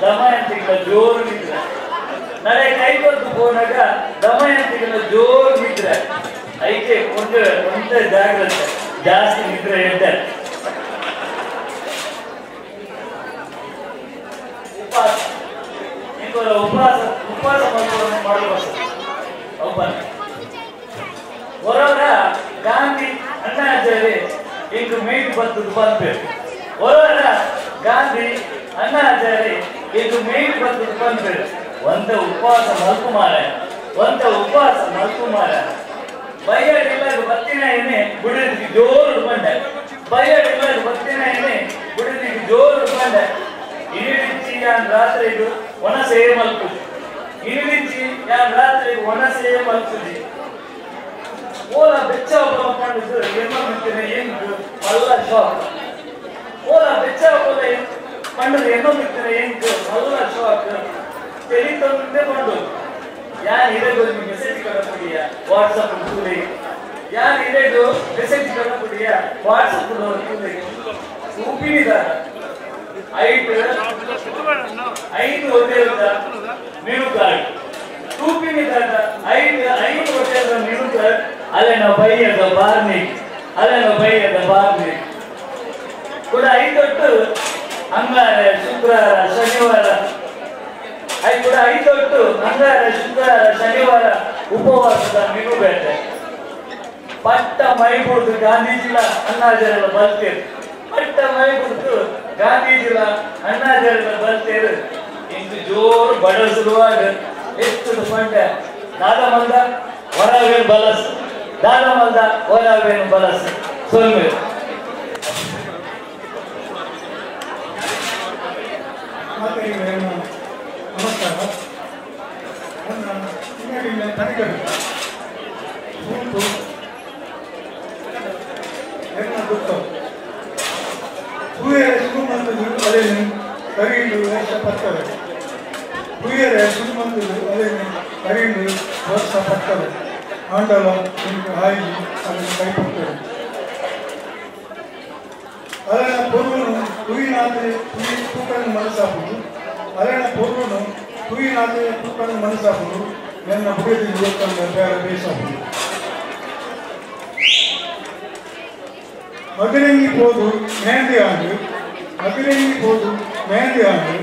ದಮಯಂತಿಗಳ ಜೋರು ನಿದ್ರೆ, ನಡೆ ಕೈಕೊದ್ದು ಪೋನಾಗ ದಮಯಂತಿಗಳ ಜೋರು ನಿದ್ರೆ. ಐಕೆ ಒಂದು ಒಂದೇ ಜಾಗ್ರತೆ, ಜಾಸ್ತಿ ನಿದ್ರೆ ಹೇಳ್ತಾರೆ. ಉಪವಾಸ ಉಪವಾಸ ಉಪವಾಸ ಮಾಡುವ ಒಬ್ಬನ ಹೊರಗ ಗಾಂಧಿ ಅಣ್ಣಾಚಾರ್ಯ ಇಂಕು ಮೇಟ್ ಬತ್ತದು ಬಂದ್ಬೇಕು. ಹೊರಗ ಗಾಂಧಿ ಅಣ್ಣಾಚಾರ್ಯ ಇಂಕು ಮೇಟ್ ಬತ್ತದು ಬಂದ್ಬೇಕು. ಒಂದ ಉಪವಾಸ ಮಲ್ಕುಮಾರ, ಒಂದ ಉಪವಾಸ ಮಲ್ಕುಮಾರ. ಬೈಯಾಡಿಲ್ಲ ಬತ್ತಿನ ಎಣ್ಣೆ ಬುಡದಿಗೆ ಜೋರು ಬಂಡೆ, ಬೈಯಾಡಿಲ್ಲ ಬತ್ತಿನ ಎಣ್ಣೆ ಬುಡದಿಗೆ ಜೋರು ಬಂಡೆ. ಇರಿಡಿಚ್ಚಿ ಯಾನ್ ರಾತ್ರಿಗೂ ಒಣಸೇ ಮಲ್ಪುಜಿ, ಇರಿಡಿಚ್ಚಿ ಯಾನ್ ರಾತ್ರಿ ಒಣಸೇ ಮಲ್ಪುಜಿ. ಓಲ ಬೆಚ್ಚ ಒಬ್ಬ ಪಂಡಿತು ಎಮ್ಮ ಮಿತ್ತಿನ ಎಂಕು ಮಲ್ಲ ಶಾಕ್. ಓಲ ಬೆಚ್ಚ ಒಬ್ಬ ಪಂಡದ ಎಮ್ಮ ಮಿತ್ತಿನ ಎಂಕು ಮಲ್ಲ ಶಾಕ್. ತೆಲಿತೊಂದೇ ಪಂಡು ಯಾನ್ ಇರೆಗು ಮೆಸೇಜ್ ಕಡಪುಡಿಯ ವಾಟ್ಸಪ್ ಕೂಲಿ, ಯಾನ್ ಇರೆಗು ಮೆಸೇಜ್ ಕಡಪುಡಿಯ ವಾಟ್ಸಪ್ ಕೂಲಿ. ಉಪ್ಪಿನಿದಾರ ಐದು ಐದು ಹೋಟೆಲ್ದ ಮೆನು ಕಾರ್ಡ್, ತೂಪಿನಿದಾರ ಐದು ಐದು ಹೋಟೆಲ್ದ ಮೆನು ಕಾರ್ಡ್. ಅಲ್ಲೇನ ಬೈಯದ ಬಾರ್ನಿಕ್, ಅಲ್ಲೇನ ಬೈಯದ ಬಾರ್ನಿಕ್ ಕೂಡ ಐದೊಟ್ಟು ಅಂಗಾರ ಶುಕ್ರವಾರ ಶನಿವಾರ I ಕೂಡ ಐದೊಟ್ಟು ಅಂಗಾರ ಶುಕ್ರವಾರ ಶನಿವಾರ ಉಪವಾಸದ ಮೆನು ಬೇಟೆ. ಪಟ್ಟ ಮೈಬುಡ್ದು ಗಾಂಧೀಜಿಲ ಅಣ್ಣಾಜರೆಲ್ಲ ಬಲ್ತೇರು, ಪಟ್ಟ ಮೈಬುಡ್ದು ಗಾಂಧೀಜಿಲ ಅಣ್ಣಾಜರೆಲ್ಲ ಬಲ್ತೇರು. ಇಂದು ಜೋರು ಬಡಸುರುವಾಗ ಎಷ್ಟು ಪಂಡೆ ದಾದ ಮಲ್ದ ಹೊರವೇನು ಬಲಸ್, ದಾದ ಮಲ್ದ ಹೊರವೇನು ಬಲಸ್. ಸೊಲ್ಮೆ ನಮಸ್ಕಾರ. ನನ್ನ ತಿಂಗಳಿಲ್ಲ ತನಿಖೆ ಸೂಟು ಎನ್ನದು ಅದೇನು ಕರೀಂಡು ವರ್ಷ ಪತ್ತವೆ ತುಯ್ಯರೆ ಸುಮ್ಮಂತದು ಅದೇನು ಕರೀಂಡು ವರ್ಷ ಪತ್ತವೆ ಆಂಡಲ ನಿಮಗೆ ಹಾಯಿ ಅದನ್ನು ಕೈಪಟ್ಟರು ಅದರ ಪೊರ್ವನು ತುಯಿನಾದರೆ ತುಯಿ ತೂಕನ್ನು ಮನಸ್ಸಾಗುವುದು ಅದರ ಪೊರ್ವನು ತುಯಿನಾದರೆ ತೂಕನ್ನು ಮನಸ್ಸಾಗುವುದು ನನ್ನ ಬುಡದಿ ಗೊತ್ತಲ್ಲ ಬೇರೆ ಬೇಸಾಗುವುದು ಮದುರೆಂಗಿ போது ಮೆಹಂದಿ ಆಂಡು ಮದುರೆಂಗಿ போது ಮೆಹಂದಿ ಆಂಡು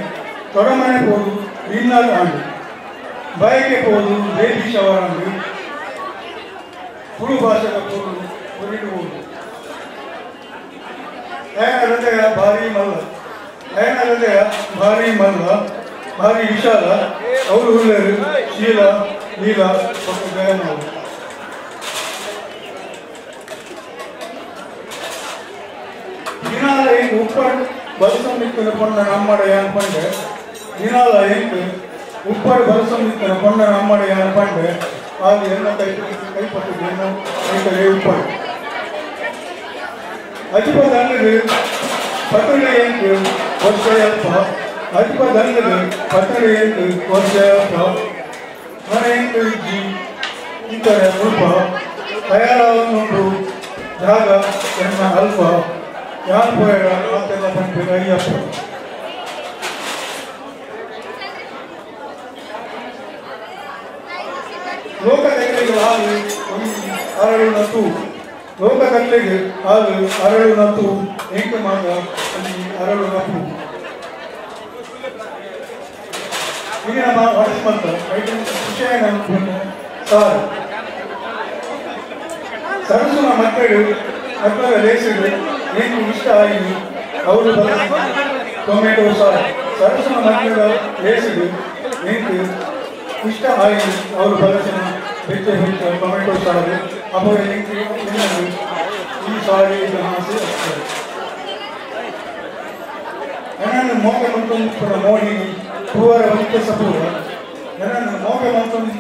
ತೊಡಮನೆ போது ಡಿನ್ನರ್ ಆಂಡು ಬಯಕೆ போது ಬೇಬಿ ಶವರ್ ಆಂಡು ತುಳು ಭಾಷೆದ ಪೊರ್ಲು ಹೊರಡುವುದು ಅಯನ ಹೃದಯ ಭಾರಿ ಮಲ್ಲ ಅಯನ ಹೃದಯ ಭಾರಿ ಮಲ್ಲ ಭಾರಿ ವಿಶಾಲ ಅವರು ಹುಲ್ಲರು ಶೀಲ ಲೀಲಾ ಮತ್ತು ಜಯನವರು ದಿನಾಲ ಎಂಕ್ ಉಪ್ಪಡ್ ಬಲಸಂಬಿತ್ತನ ಪೊಣ್ಣ ನಮ್ಮಡ ಯಾನ್ ಪಂಡೆ ದಿನಾಲ ಎಂಕ್ ಉಪ್ಪಡ್ ಬಲಸಂಬಿತ್ತನ ಪೊಣ್ಣ ನಮ್ಮಡ ಯಾನ್ ಪಂಡೆ ಆಗ ಎನ್ನ ಕೈ ಕೈಪಟ್ಟು ಎನ್ನ ಕೈತಲೇ ಉಪ್ಪಡ್ ಅಜಿಪ ದಂಡದು ಪತ್ತಡ ಎಂಕ್ ವರ್ಷ ಅಲ್ಪ ಅಜಿಪ ದಂಡದು ಪತ್ತಡ ಎಂಕ್ ವರ್ಷ ಅಲ್ಪ ಮನ ಎಂಕ್ ಇಜ್ಜಿ ಇತರ ಮುಲ್ಪ ತಯಾರಾವನ್ನುಂಡು ಜಾಗ ಎನ್ನ ಅಲ್ಪ ಯಾನ್ ಪೋಯಡ ಆತೆಲ್ಲ ಪನ್ಪೆರ್ ಅಯ್ಯಪ್ಪ ಲೋಕದಕ್ಲೆಗ್ ಹಾಲು ಅರಳುನ ತೂ ಲೋಕದಕ್ಲೆಗ್ ಹಾಲು ಅರಳುನ ತೂ ಎಂಕ್ ಮಾತ ಒಂಜಿ ಅರಳುನ ಪೂ ಈಗ ನಮ್ಮ ವಾಟ್ಸ್ ಮಂತ ವಿಷಯ ಸಾರು ಸರಸುನ ಮಕ್ಕಳು ಮಕ್ಕಳ ಲೇಸಿಡು ಏನು ಇಷ್ಟ ಆಗಿ ಅವರು ಟೊಮೆಟೊ ಸಾರು ಸರಸುನ ಮಕ್ಕಳ ಲೇಸಿಡು ಏನು ಇಷ್ಟ ಆಗಿ ಅವರು ಬಳಸಿನ ಬೆಚ್ಚ ಬೆಚ್ಚ ಟೊಮೆಟೊ ಸಾರು ಅವರು ಈ ಸಾರಿ ಆಸೆ ನನ್ನನ್ನು ಮೋಗ ಮಂತೊಂದು ಮೋಹಿನಿ ತೂವರ ವಂಚಸಪೂರ ನನ್ನನ್ನು ಮೋಗ ಮಂತೊಂದು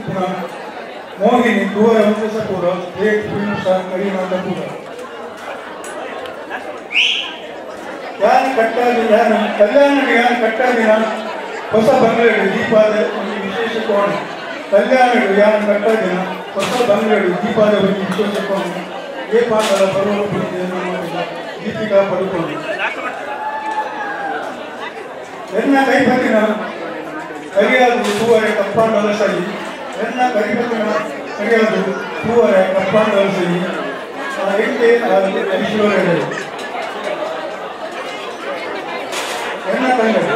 ಮೋಹಿನಿ ತೂವರ ವಂಚಸಪೂರ ಏಕ್ ಫಿಲ್ಮ್ ಸಾರ್ ಕರೀನಾಥಪುರ ಯಾರು ಕಟ್ಟಾದ ಯಾರು ಕಲ್ಯಾಣ ಯಾರು ಕಟ್ಟಾದಿನ ಹೊಸ ಬಂಗ್ಲೆಡು ದೀಪಾದ ಒಂದು ವಿಶೇಷ ಕೋಣ ಕಲ್ಯಾಣಡು ಯಾರು ಕಟ್ಟಾದಿನ ಹೊಸ ಬಂಗ್ಲೆಡು ದೀಪಾದ ಒಂದು ವಿಶೇಷ ಕೋಣ ಏ ಪಾಠದ ಬರುವ ದೀಪಿಕಾ ಪಡುಕೋಣ ಎನ್ನ ಕೈಪತ್ತಿನ ಕರಿಯಾದು ತೂವರೆ ಕಪ್ಪಾಂಡಲ ಸಹಿ ಎನ್ನ ಕೈಪತ್ತಿನ ಕರಿಯಾದು ತೂವರೆ ಕಪ್ಪಾಂಡಲ ಸಹಿ ಎಂಟೇ ಐಶ್ವರ್ಯ ಎನ್ನ ತಂಗಡಿ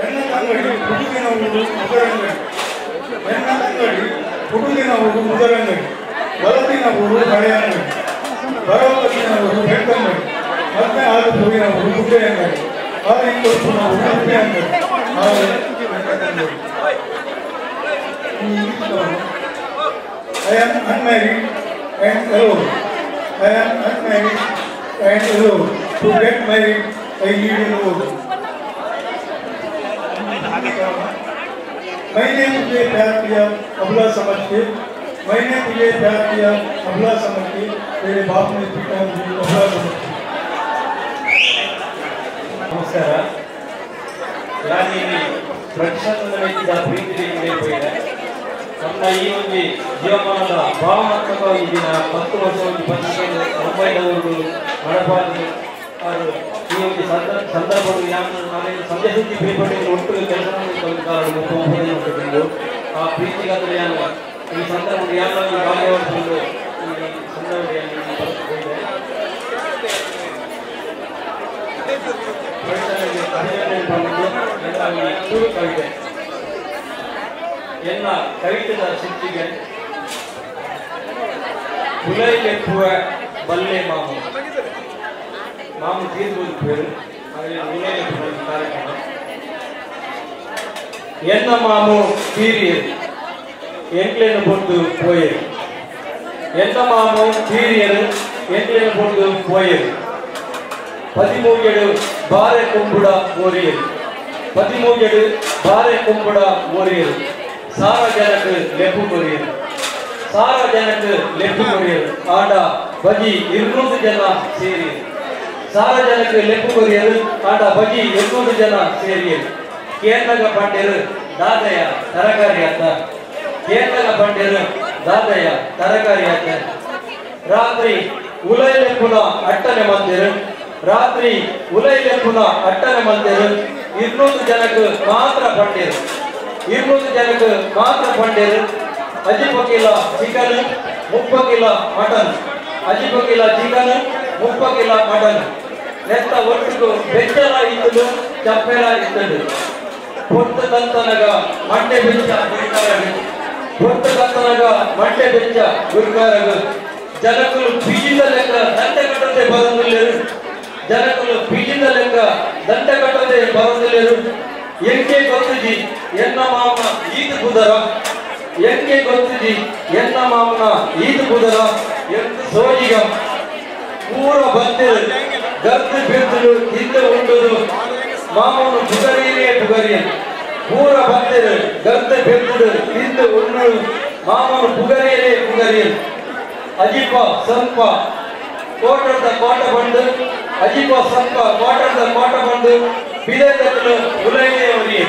ಎನ್ನ ತಂಗಡಿ ಪುಟುದಿನ ಊರು ಮುದರಂಗಡಿ ಎನ್ನ ತಂಗಡಿ ಪುಟುದಿನ ಊರು ಮುದರಂಗಡಿ ಬಲತಿನ ಊರು ಹಳೆಯಂಗಡಿ ಬರೋತ್ತಿನ ಊರು ಬೆಳ್ತಂಗಡಿ ಮತ್ತೆ ಆರು ಪೂವಿನ ಊರು ಗುಡ್ಡೆ ಅಂಗಡಿ ಆರು ಇಂಕೊಪ್ಪುನ ಊರು ಗುಡ್ಡೆ ಅಂಗಡಿ ಆರು I am unmarried and alone. I am unmarried and alone. To get married, I need a loan. मैंने तुझे प्यार किया अबला समझ के मैंने तुझे प्यार किया अबला समझ के तेरे बाप ने पीटा मुझे अबला समझ के. ನಮಸ್ಕಾರ. ನಾನು ಪ್ರಕ್ಷಾಳನ ವ್ಯಕ್ತಿದ ಪ್ರೀತಿ ಪೋಯಿದೆ ನಮ್ಮ ಈ ಒಂದು ಜೀವಮಾನದ ಭಾವನಾತ್ಮಕ ಒಂದು ದಿನ 10 ವರ್ಷ ಒಂದು ಬಂದ ಮುಂಬೈನವರು ಮಡಪಾದ ಅವರು ಈ ಒಂದು ಸಂದರ್ಭದಲ್ಲಿ ನಾನು ಸಂಜೆ ಸುದ್ದಿ ಪೇಪರ್ ಒಟ್ಟು ಕೆಲಸ ಮಾಡಿಕೊಂಡು ಆ ಪ್ರೀತಿಗಾದ್ರೆ ನಾನು ಈ ಸಂದರ್ಭದಲ್ಲಿ ಯಾರು ಭಾಗವಹಿಸಿಕೊಂಡು ಈ ಸಂದರ್ಭದಲ್ಲಿ ತುಳು ಕವಿತೆ ಎನ್ನ ಕವಿತೆದ ಶಕ್ತಿಗೆ ಉಲೈಲೆಪ್ಪುವ ಬಲ್ಲೆ ಮಾಮು ಮಾಮು ತೀರ್ಬೋದು ಪೇರು ಉಲೈಲೆಪ್ಪುವ ಕಾರ್ಯಕ್ರಮ. ಎನ್ನ ಮಾಮು ತೀರಿಯರು ಎಂಕ್ಲೇನು பொறுத்து போயರು ಎನ್ನ ಮಾಮು ತೀರಿಯರು ಎಂಕ್ಲೇನು பொறுத்து போಯರು 13 ಬಾರೆ ಕೊಂಬುಡ ಓರಿಯರು 13 ಬಾರೆ ಕೊಂಬುಡ ಓರಿಯರು ಸಾರ ಜನಕ್ಕೆ ಲೆಪ್ಪು ಕೊರಿಯರು ಸಾರ ಜನಕ್ಕೆ ಲೆಪ್ಪು ಕೊರಿಯರು ಆಡ ಬಜಿ 200 ಜನ ಸೇರಿಯರು ಸಾರ ಜನಕ್ಕೆ ಲೆಪ್ಪು ಕೊರಿಯರು ಆಂಡ ಬಜಿ 800 ಜನ ಸೇರಿಯರು. ಕೇಂದ್ರಗ ಪಂಡೆರು ದಾದಯ ತರಕಾರಿ ಆತ. ಕೇಂದ್ರಗ ಪಂಡೆರು ದಾದಯ ತರಕಾರಿ ಆತ. ರಾತ್ರಿ ಉಲೈಲೆಪ್ಪುನ ಅಟ್ಟನೆ ಮಂದಿರು. ರಾತ್ರಿ ಉಲೈಲೆಪ್ಪುನ ಅಟ್ಟನೆ ಮಂದಿರು. 200 ಜನಕ್ಕೆ ಮಾತ್ರ ಪಂಡೇರು. 200 ಜನಕ್ಕೆ ಮಾತ್ರ ಪಂಡೇರು. 50 kilo chicken, 30 kilo mutton. 50 kilo chicken, 30 kilo mutton. ನೆತ್ತ ಒಟ್ಟಿಗೂ ಬೆಚ್ಚಲ ಇತ್ತದು, ಚಪ್ಪೆಲ ಇತ್ತದು. ಪೊಟ್ಟು ತಂತನಗ ಮಂಡೆ ಬೆಚ್ಚ ಗುರುಕಾರಗು. ಪೊಟ್ಟು ತಂತನಗ ಮಂಡೆ ಬೆಚ್ಚ ಗುರುಕಾರಗು. ಜನಕುಲು ಬೀಜದ ಲೆಕ್ಕ ದಂಡ ಕಟ್ಟದೆ ಬರಂದಿಲ್ಲೇರು. ಜನಕುಲು ಬೀಜದ ಲೆಕ್ಕ ದಂಡ ಕಟ್ಟದೆ ಬರಂದಿಲ್ಲೇರು. ಎಂಕೆ ಗೊತ್ತುಜಿ ಎನ್ನ ಮಾಮನ ಈತ ಕುದರ. ಎಂಕೆ ಗೊತ್ತುಜಿ ಎನ್ನ ಮಾಮನ ಈತ ಕುದರ. ಎಂತ ಸೋಜಿಗ ಪೂರ ಬಂದಿರು ಗರ್ದು ಬಿರ್ದುಲು ತಿಂದು ಉಂಡುದು. ಮಾಮನು ಪುಗರಿಯೇ ಪುಗರಿಯ. ಪೂರ ಬಂದಿರು ಗರ್ದು ಬಿರ್ದುಲು ತಿಂದು ಉಂಡುದು. ಮಾಮನು ಪುಗರಿಯೇ ಪುಗರಿಯ. ಅಜಿಪ ಸಂಪ ಕೋಟದ ಕೋಟ ಬಂದು. ಅಜಿಪ ಸಂಪ ಕೋಟದ ಕೋಟ ಬಂದು ಬಿದೆದಕ್ಕಲು ಉಲೈಡೆ ಒಲಿಯ.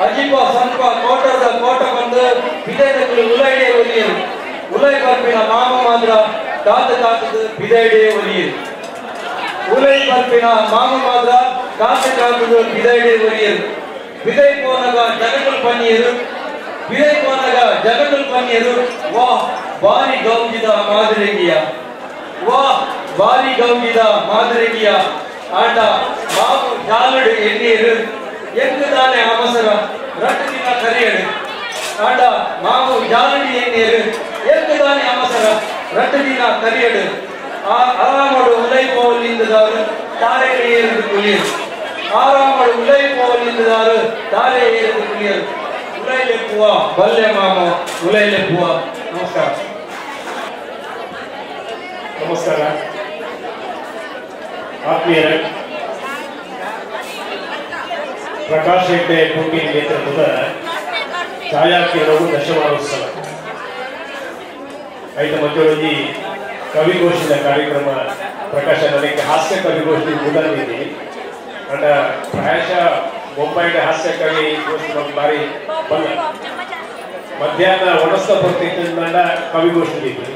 ಅಜಿಪ ಸಂಪ ಕೋಟದ ಕೋಟ ಬಂದು ಬಿದೆದಕ್ಕಲು ಉಲೈಡೆ ಒಲಿಯ. ಉಲೈ ಬರ್ಪಿನ ಮಾಮ ಮಾತ್ರ ಕಾತು ಕಾತದು ಬಿದೈಡೆ ಒಲಿಯ. ಉಲೈ ಬರ್ಪಿನ ಮಾಮ ಮಾತ್ರ ಕಾತು ಕಾತದು ಬಿದೈಡೆ ಒಲಿಯ. ಬಿದೈ ಪೋನಗ ಜನಕಲ್ ಪನ್ನಿಯರು. ಬಿದೈ ಪೋನಗ ಜನಕಲ್ ಪನ್ನಿಯರು. ವಾಹ್ ಬಾರಿ ಗೌಜಿದ ಮಾದರಿಗಿಯ. ವಾಹ್ ಬಾರಿ ಗೌಜಿದ ಮಾದರಿಗಿಯ. ಆಂಡ ಮಾವು ಜಾಲಡು ಎಣ್ಣೀರು ಎಂಕು ತಾನೆ ಅವಸರ ರಟ್ಟು ದಿನ ಕರಿಯಡು. ಆಂಡ ಮಾವು ಜಾಲಡಿ ಎಣ್ಣೀರು ಎಂಕು ತಾನೆ ಅವಸರ ರಟ್ಟು ದಿನ ಕರಿಯಡು. ಆ ಆರಾಮಡು ಉಲೈ ಪೋಲಿಂದದಾರು ತಾರೆ ಏರಿದು ಕುಲಿಯರು. ಆರಾಮಡು ಉಲೈ ಪೋಲಿಂದದಾರು ತಾರೆ ಏರಿದು ಕುಲಿಯರು. ಉಲೈಲೆಪ್ಪುವ ಬಲ್ಲೆ ಮಾಮ ಉಲೈಲೆಪ್ಪುವ. ನಮಸ್ಕಾರ. ನಮಸ್ಕಾರ ಆತ್ಮೀಯರೇ. ಪ್ರಕಾಶ್ ಹೆಗ್ಡೆ ಪೂಟಿ ನೇತೃತ್ವದ ಛಾಯಾಕಿರಣವು ದಶಮಾನೋತ್ಸವ ಐತ ಮಧ್ಯದಲ್ಲಿ ಕವಿಗೋಷ್ಠಿಯ ಕಾರ್ಯಕ್ರಮ ಪ್ರಕಾಶ ನನಗೆ ಹಾಸ್ಯ ಕವಿಗೋಷ್ಠಿ ಮುದಲಿದೆ. ಅಂಡ ಪ್ರಾಯಶಃ ಮುಂಬೈನ ಹಾಸ್ಯ ಕವಿ ಗೋಷ್ಠಿ ಬಾರಿ ಬಂದ ಮಧ್ಯಾಹ್ನ ಒಣಸ್ತ ಪೂರ್ತಿ ಕವಿಗೋಷ್ಠಿ ಇತ್ತು.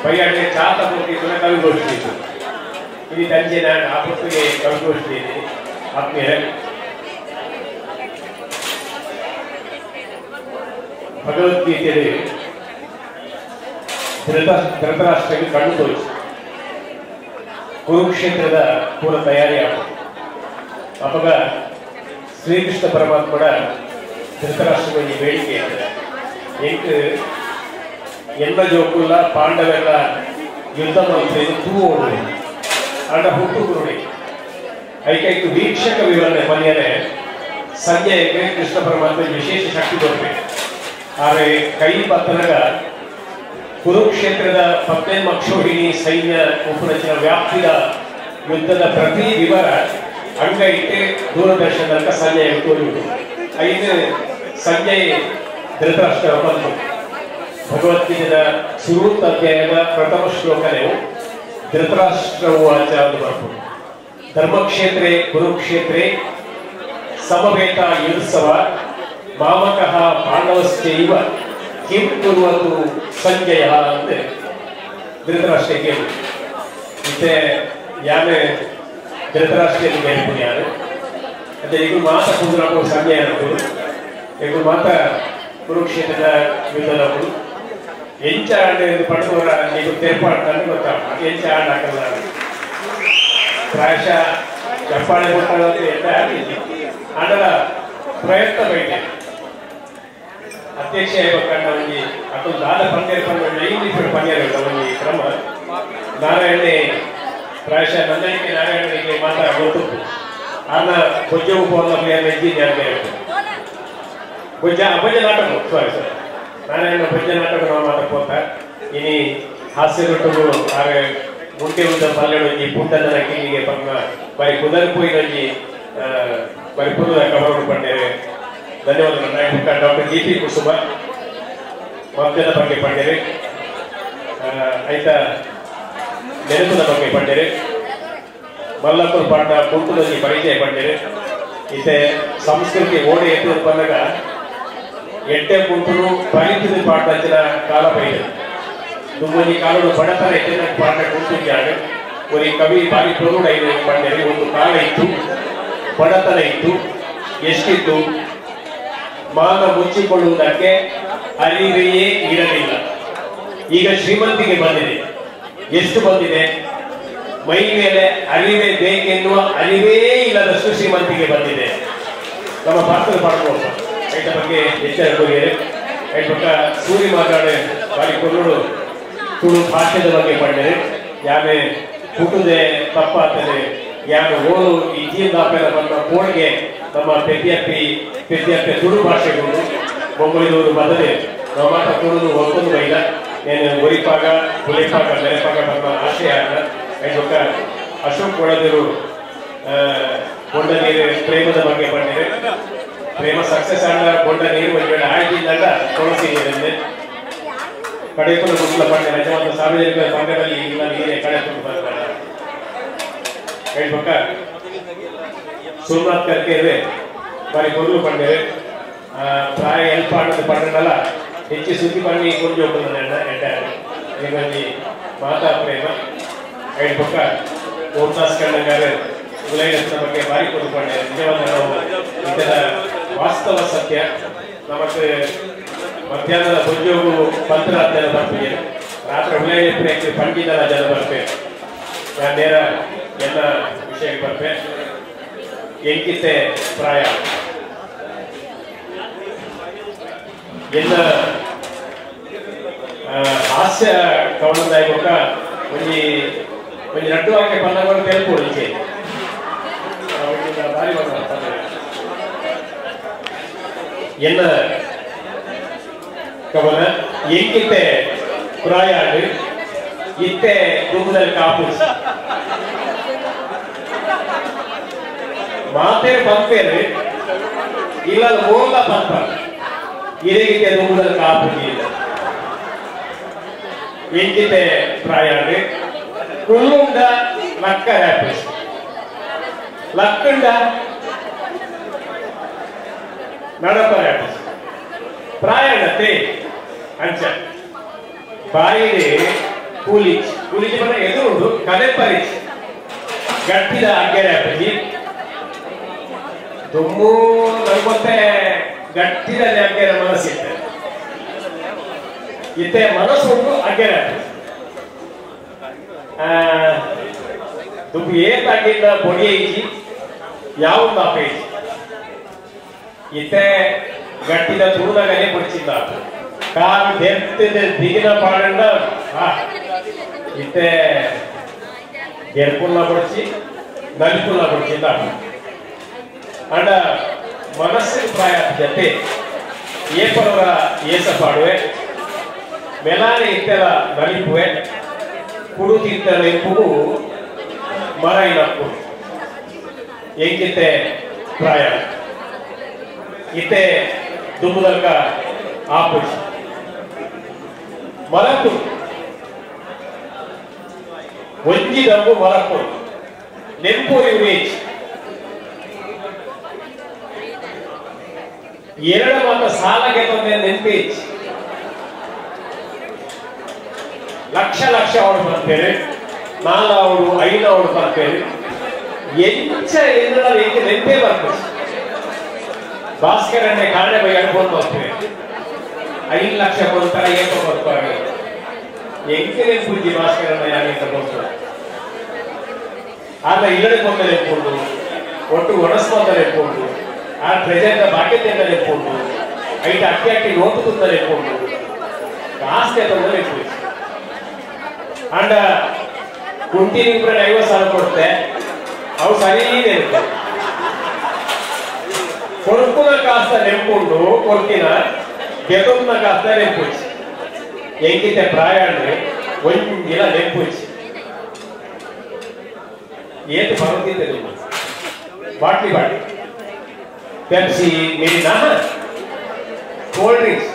ಬೈಯಾಡಿಗೆ ಚಾತ ಪೂರ್ತಿ ಕವಿಗೋಷ್ಠಿ ಇತ್ತು. ಇಲ್ಲಿ ಸಂಜೆ ನಾನು ಆ ಪುಸ್ತಕ ಕವಿಗೋಷ್ಠಿ ಇದೆ. ಆತ್ಮೀಯರೇ, ಭಗವದ್ಗೀತೆಯಲ್ಲಿ ಧೃತರಾಷ್ಟ್ರಕ್ಕೆ ಕಣ್ಣು ತೋರಿಸಿ ಕುರುಕ್ಷೇತ್ರದ ಪೂರ್ಣ ತಯಾರಿ ಆಗುತ್ತೆ. ಅವಾಗ ಶ್ರೀಕೃಷ್ಣ ಪರಮಾತ್ಮನ ಧೃತರಾಷ್ಟ್ರಕ್ಕೆ ಈ ಬೇಡಿಕೆ ಎಂಟು ಎಲ್ಲ ಜೋಕುಲ್ಲ ಪಾಂಡವೆಲ್ಲ ಯುದ್ಧ ಮಾಡ್ತಾ ತೂ ಓಡುವೆ ಅಂಡ ಹುಟ್ಟು ಕುರುಡಿ ಐಕೈಕು ವೀಕ್ಷಕ ವಿವರಣೆ ಮನೆಯೇ ಸಂಜೆಗೆ ಕೃಷ್ಣ ಪರಮಾತ್ಮ ವಿಶೇಷ ಶಕ್ತಿ ಕೊಡಬೇಕು. ಆದರೆ ಕೈ ಪತ್ತನಗ ಕುರುಕ್ಷೇತ್ರದ ಪತ್ತೇಮ ಅಕ್ಷೋಹಿಣಿ ಸೈನ್ಯ ಉಪರಚನ ವ್ಯಾಪ್ತಿಯ ಯುದ್ಧದ ಪ್ರತಿ ವಿವರ ಅಂಗೈತೆ ದೂರದರ್ಶನಕ್ಕ ಸಂಜೆ ತೋರಿಬಿಟ್ಟು ಐದು ಸಂಜೆ ಧೃತರಾಷ್ಟ್ರ ಬಂತು. ಭಗವದ್ಗೀತೆಯ ಸುರೂತ್ ಅಧ್ಯಾಯದ ಪ್ರಥಮ ಶ್ಲೋಕನೇ ಧೃತರಾಷ್ಟ್ರವಾಚ ಅಂತ ಬರ್ಬೋದು. ಧರ್ಮಕ್ಷೇತ್ರೆ ಕುರುಕ್ಷೇತ್ರೆ ಸಮವೇತ ಯುತ್ಸವ ಮಾಮಕಃ ಪಾಂಡವಶ್ಚೈವ ಕಿಂ ಕುರುವತು ಸಂಜಯ ಅಂದರೆ ಧೃತರಾಷ್ಟ್ರ ಕೇಳಿ. ಮತ್ತೆ ಯಾರು ಧೃತರಾಷ್ಟ್ರಕ್ಕೆ ಕೇಳ್ಬೋದು ಯಾರು ಅದೇ ಈಗ ಮಾತ ಕುಂದ್ರಾಪು ಸಂಜಯ ಅನ್ನೋದು ಈಗ ಮಾತ ಕುರುಕ್ಷೇತ್ರದ ಯುದ್ಧದವರು ಎಂಚ ಆಂಡೆ ಪಡೆದವರ ನೀವು ತೆರಪಾಡ್ತಾನೆ ಗೊತ್ತಾಗ ಎಂಚ ಆಂಡ್ ಹಾಕಲ್ಲ. ಪ್ರಾಯಶಃ ಚಪ್ಪಾಳೆ ಕೊಟ್ಟಾಗ ಎಲ್ಲ ಆಂಡಲ ಪ್ರಯತ್ನ ಬೈತೆ ಅಧ್ಯಕ್ಷ ಒಂಜಿ ಅತೊಂದು ದಾದ ಪಂದ್ಯ ಪಂದ್ಯ ಇಂಗ್ಲೀಷ್ ಪಂದ್ಯ ಒಂಜಿ ಕ್ರಮ ನಾರಾಯಣೆ ಪ್ರಾಯಶಃ ನಂದನಿಕೆ ನಾರಾಯಣನಿಗೆ ಮಾತ್ರ ಗೊತ್ತಿತ್ತು. ಆನ ಬೊಜ್ಜೆ ಉಪವನ್ನ ಇಂಜಿನಿಯರ್ ಬೊಜ್ಜ ಬೊಜ್ಜ ನಾಟಕ ಸಾರಿ ಸರ್ ನಾರಾಯಣ ಬೊಜ್ಜ ನಾಟಕ ನಾವು ಮಾತ್ರ ಪೋತ ಇನಿ ಹಾಸ್ಯದೊಟ್ಟುಗು ಆರೆ ಮುಂಟೆ ಉದ್ದ ಪಲ್ಲೆಡೊಂಜಿ ಪುಂಡದನ ಕಿಲ್ಲಿಗೆ ಪಂಗ ಬರಿ ಕುದರ್ಪುಯಿನೊಂಜಿ ಬರಿ ಪುರದ ಕಬರು ಪಂಡೇರೆ. ಧನ್ಯವಾದಗಳು. ನಾಯಕ ಡಾಕ್ಟರ್ ಜಿ ಪಿ ಕುಸುಮ ಮದ್ಯದ ಬಗ್ಗೆ ಪಂಡೇರೆ, ಆಯ್ತಾ ನೆನಪದ ಬಗ್ಗೆ ಪಂಡೇರೆ. ಮಲ್ಲಕ್ಕಲು ಪಾಂಡ ಕುಂಟುದಲ್ಲಿ ಪರಿಚಯ ಪಂಡೇರು ಇತ್ತೆ ಸಂಸ್ಕೃತಿ ಓಡಿ ಎತ್ತು ಬಂದಾಗ ಎಟ್ಟೆ ಕುಂಟುನು ಪರಿಚಿತ ಪಾಂಡಂಚಿನ ಕಾಲ ಪೈದೆ ದುಮ್ಮನಿ ಕಾಲಡು ಬಡತನ ಎತ್ತಿನ ಪಾಂಡ ಕುಂಟು ಒಂದು ಕವಿ ಬಾರಿ ಪ್ರೌಢ ಇದೆ ಪಂಡೇರು ಒಂದು ಕಾಲ ಇತ್ತು ಬಡತನ ಇತ್ತು ಎಷ್ಟಿತ್ತು ಮಾನ ಮುಚ್ಚಿಕೊಳ್ಳುವುದಕ್ಕೆ ಅರಿವೆಯೇ ಇರಲಿಲ್ಲ. ಈಗ ಶ್ರೀಮಂತಿಗೆ ಬಂದಿದೆ. ಎಷ್ಟು ಬಂದಿದೆ? ಮೈ ಮೇಲೆ ಅರಿವೇ ಬೇಕೆನ್ನುವ ಅರಿವೇ ಇಲ್ಲದಷ್ಟು ಶ್ರೀಮಂತಿಗೆ ಬಂದಿದೆ. ನಮ್ಮ ಭಾರತದ ಪಾಠ ಐಟ ಬಗ್ಗೆ ಎಚ್ಚರ ಹೋಗಿದೆ. ಐಟ ಪಕ್ಕ ಸೂರಿ ಮಾತಾಡೆ ಬಾರಿ ಕೊಲ್ಲುಡು ತುಳು ಭಾಷೆದ ಬಗ್ಗೆ ಪಂಡರೆ ಯಾಮೆ ಹುಟ್ಟುದೆ ತಪ್ಪಾಗ್ತದೆ ಯಾಮೆ ಓದು ಈ ಜೀವನಾಪೆಲ್ಲ ಬಂದ ಕೋಡ್ಗೆ ನಮ್ಮ ಪೆದ್ಯಪ್ಪಿ ಪೆದ್ಯಪ್ಪೆ ತುಳು ಭಾಷೆಗಳು ಬೊಂಬೈನೂರು ಬದಲೆ ನಮ್ಮ ಮಾತ ತುಳುನು ಒಪ್ಪಂದು ಬೈದ నేను ಒರಿಪಾಗ ಬುಲೆಪಾಗ ಮೆರೆಪಾಗ ನಮ್ಮ ಆಶಯ ಐಟ ಅಶೋಕ್ ಒಳದರು ಬೊಂಡ ನೀರು ಪ್ರೇಮದ ಬಗ್ಗೆ ಬಂದಿದೆ. ಪ್ರೇಮ ಸಕ್ಸಸ್ ಆದ ಬೊಂಡ ನೀರು ಒಂದು ವೇಳೆ ಆಗಿದ್ದಾಗ ತುಳಸಿ ನೀರನ್ನೇ ಕಡೆಕೊಂಡು ಗುಂಪಲ ಬಂಡೆ ನಿಜವಾದ ಸಾರ್ವಜನಿಕ ಸಂಘದಲ್ಲಿ ಇಲ್ಲ ನೀರೇ ಕಡೆಕೊಂಡು ಬರ್ತಾರೆ. ಹೇಳ್ಬೇಕ ಸೋಮನಾಥ್ ಕರ್ಕೇವೆ ಬಾರಿ ಕೊಲ್ಲು ಬಂಡೆ ಪ್ರಾಯ ಎಲ್ಪ ಆಡೋದು ಪಂಡಲ್ಲ ಹೆಚ್ಚು ಸುದ್ದಿ ಪಣ್ಣಿ ಕೊಂಡಿ ಹೋಗ್ತದೆ ಎಡ್ಡ ನಿಮ್ಮಲ್ಲಿ ಮಾತಾ ಪ್ರೇಮ ಹೇಳ್ಬೇಕ ಓಂದಾಸ್ ಕಣ್ಣಂಗಾರೆ ಉಲೈನಸ್ನ ಬಗ್ಗೆ ಬಾರಿ ಕೊಡು ಪಂಡೆ ನಿಜವಾದ ನಾವು ಇದರ ವಾಸ್ತವ ಸತ್ಯ. ನಮಗೆ ಮಧ್ಯಾಹ್ನದ ಉದ್ಯೋಗ ಪಂತ್ರ ಜನ ಬರ್ತೀವಿ, ರಾತ್ರಿ ಉಲೈನಕ್ಕೆ ಪಂಡಿತನ ಜನ ಬರ್ಪೆ. ನಾನು ನೇರ ಎಲ್ಲ ವಿಷಯಕ್ಕೆ ಬರ್ಪೆ. ಎಂಕಿತೆ ಪ್ರಾಯ ಎಲ್ಲ ಹಾಸ್ಯ ಕವನದಾಯಕ ಒಂಜಿ ಒಂಜಿ ರಡ್ಡು ವಾಕ್ಯ ಪನ್ನಗಳು ತೆಲ್ಪು ಈಚೆ ಭಾರಿ ಎಲ್ಲ ಕವನ ಎಂಕಿತೆ ಪ್ರಾಯ ಇತ್ತೆ ದುಃಖದಲ್ಲಿ ಕಾಪು ಮಾತೇ ಪಂಪೇರು ಇಲ್ಲ ಮೋಲ ಪಂಪ ಇರೆಗಿತೆ ದುಃಖದಲ್ಲಿ ಕಾಪು ಎಂಕಿತೆ ಪ್ರಾಯ ಕುಲ್ಲುಂಡ ಲಕ್ಕ ಹ್ಯಾಪಿ ಲಕ್ಕಂಡ ನಡಪ ಹ್ಯಾಪಿ ಪ್ರಾಯಣತೆ ಅಂಚ ಬಾಯಿಗೆ ಕೂಲಿಚ್ ಕೂಲಿಚ್ ಬಣ್ಣ ಎದುರುಂಡು ಕಲೆ ಪರಿಚ್ ಗಟ್ಟಿದ ಅಗ್ಗೆರೆ ಅಪ್ಪಜಿ ದುಮ್ಮು ನನ್ಗೊತ್ತೆ ಗಟ್ಟಿದಲ್ಲಿ ಅಗ್ಗೆರೆ ಮನಸ್ಸಿತ್ತೆ ಇತ್ತೆ ಮನಸ್ಸು ಉಂಟು ಅಗ್ಗೆರೆ ಅಪ್ಪಜಿ ದುಮ್ಮು ಏತಾಗಿದ್ದ ಬೊಡಿ ಐಜಿ ಯಾವ ಅಪ್ಪೇಜಿ ಇತ್ತೆ ಗಟ್ಟಿದ ತೂನಗನೆ ಪೊಡಿಚಿದ್ದ ಕಾಲು ದೆರ್ತಿದ ದಿಗಿನ ಪಾಡಂಡ ಇತ್ತೆ ಗೆರ್ಪುಲ್ಲ ಪೊಡಿಚಿ ನಲಿಪುಲ್ಲ ಪೊಡಿಚಿದ್ದ ಅಂಡ ಮನಸ್ಸಿನ ಪ್ರಾಯ ಜತೆ ಏಪರವರ ಏಸ ಪಾಡುವೆ ಮೆಲಾನೆ ಇತ್ತೆಲ ನಲಿಪುವೆ ಕುಡುತಿತ್ತೆಲ ಇಂಪುಗು ಮರ ಇನಪ್ಪು ಎಂಕಿತ್ತೆ ಪ್ರಾಯ ಇತ್ತೆ ದುಂಬುದಲ್ಕ ಆಪುಜಿ ಮರಕು ಒಂಜಿ ದಬ್ಬು ಮರಕು ನೆಂಪುರಿ ಉರೇಜ್ ಎರಡು ಮಾತ ಸಾಲಗೆ ತಂದೆ ನೆನಪೇಜ್ ಲಕ್ಷ ಲಕ್ಷ ಅವಳು ಬರ್ತೇವೆ ನಾಲ್ ಅವಳು ಐದು ಅವಳು ಬರ್ತೇವೆ ಎಂಚ ಏನಾರ ಏಕೆ ನೆನಪೇ ಬರ್ತದೆ. ಭಾಸ್ಕರನ್ನೇ ಕಾರಣ ಬೈ ಅನ್ಕೊಂಡು ಹೋಗ್ತೇವೆ 5 ಲಕ್ಷ ಕೊಡ್ತಾರೆ ಏಕ ಕೊಡ್ತಾರೆ ಎಂಕರೆ ಪೂಜಿ ಭಾಸ್ಕರನ್ನ ಯಾರಿಗೆ ಕೊಡ್ತಾರೆ ಆತ ಇಲ್ಲಡೆ ಕೊಂದರೆ ಎತ್ಕೊಂಡು ಒಟ್ಟು ಒಣಸ್ಕೊಂದರೆ ಎತ್ಕೊಂಡು ಆ ಟ್ರೆಜರ್ನ ಬಾಧ್ಯತೆಯಿಂದ ಎತ್ಕೊಂಡು ಐಟ ಅಕ್ಕಿ ಅಕ್ಕಿ ನೋಟು ತುಂದರೆ ಎತ್ಕೊಂಡು ಆಸ್ತಿ ತಂದರೆ ಎತ್ಕೊಂಡು ಅಂಡ ಕುಂಟಿ ನಿಂಬ್ರೆ 50 ಸಾವಿರ ಕೊಡ್ತೆ ಅವು ಸರಿ ಇರುತ್ತೆ ಕೊಡುಕುನ ಕಾಸ್ತ ನೆಂಪುಂಡು ಕೊಡ್ತಿನ ಗೆತುನ ಕಾಸ್ತ ನೆಂಪುಚಿ ಎಂಕಿತೆ ಪ್ರಾಯ ಅಂದ್ರೆ ಒಂದಿನ ನೆಂಪುಚಿ ಏತು ಬರುತ್ತಿದ್ದೆ ಬಾಟ್ಲಿ ಬಾಟ್ಲಿ ಪೆಪ್ಸಿ ಮಿರಿನಾ ಕೋಲ್ಡ್ ಡ್ರಿಂಕ್ಸ್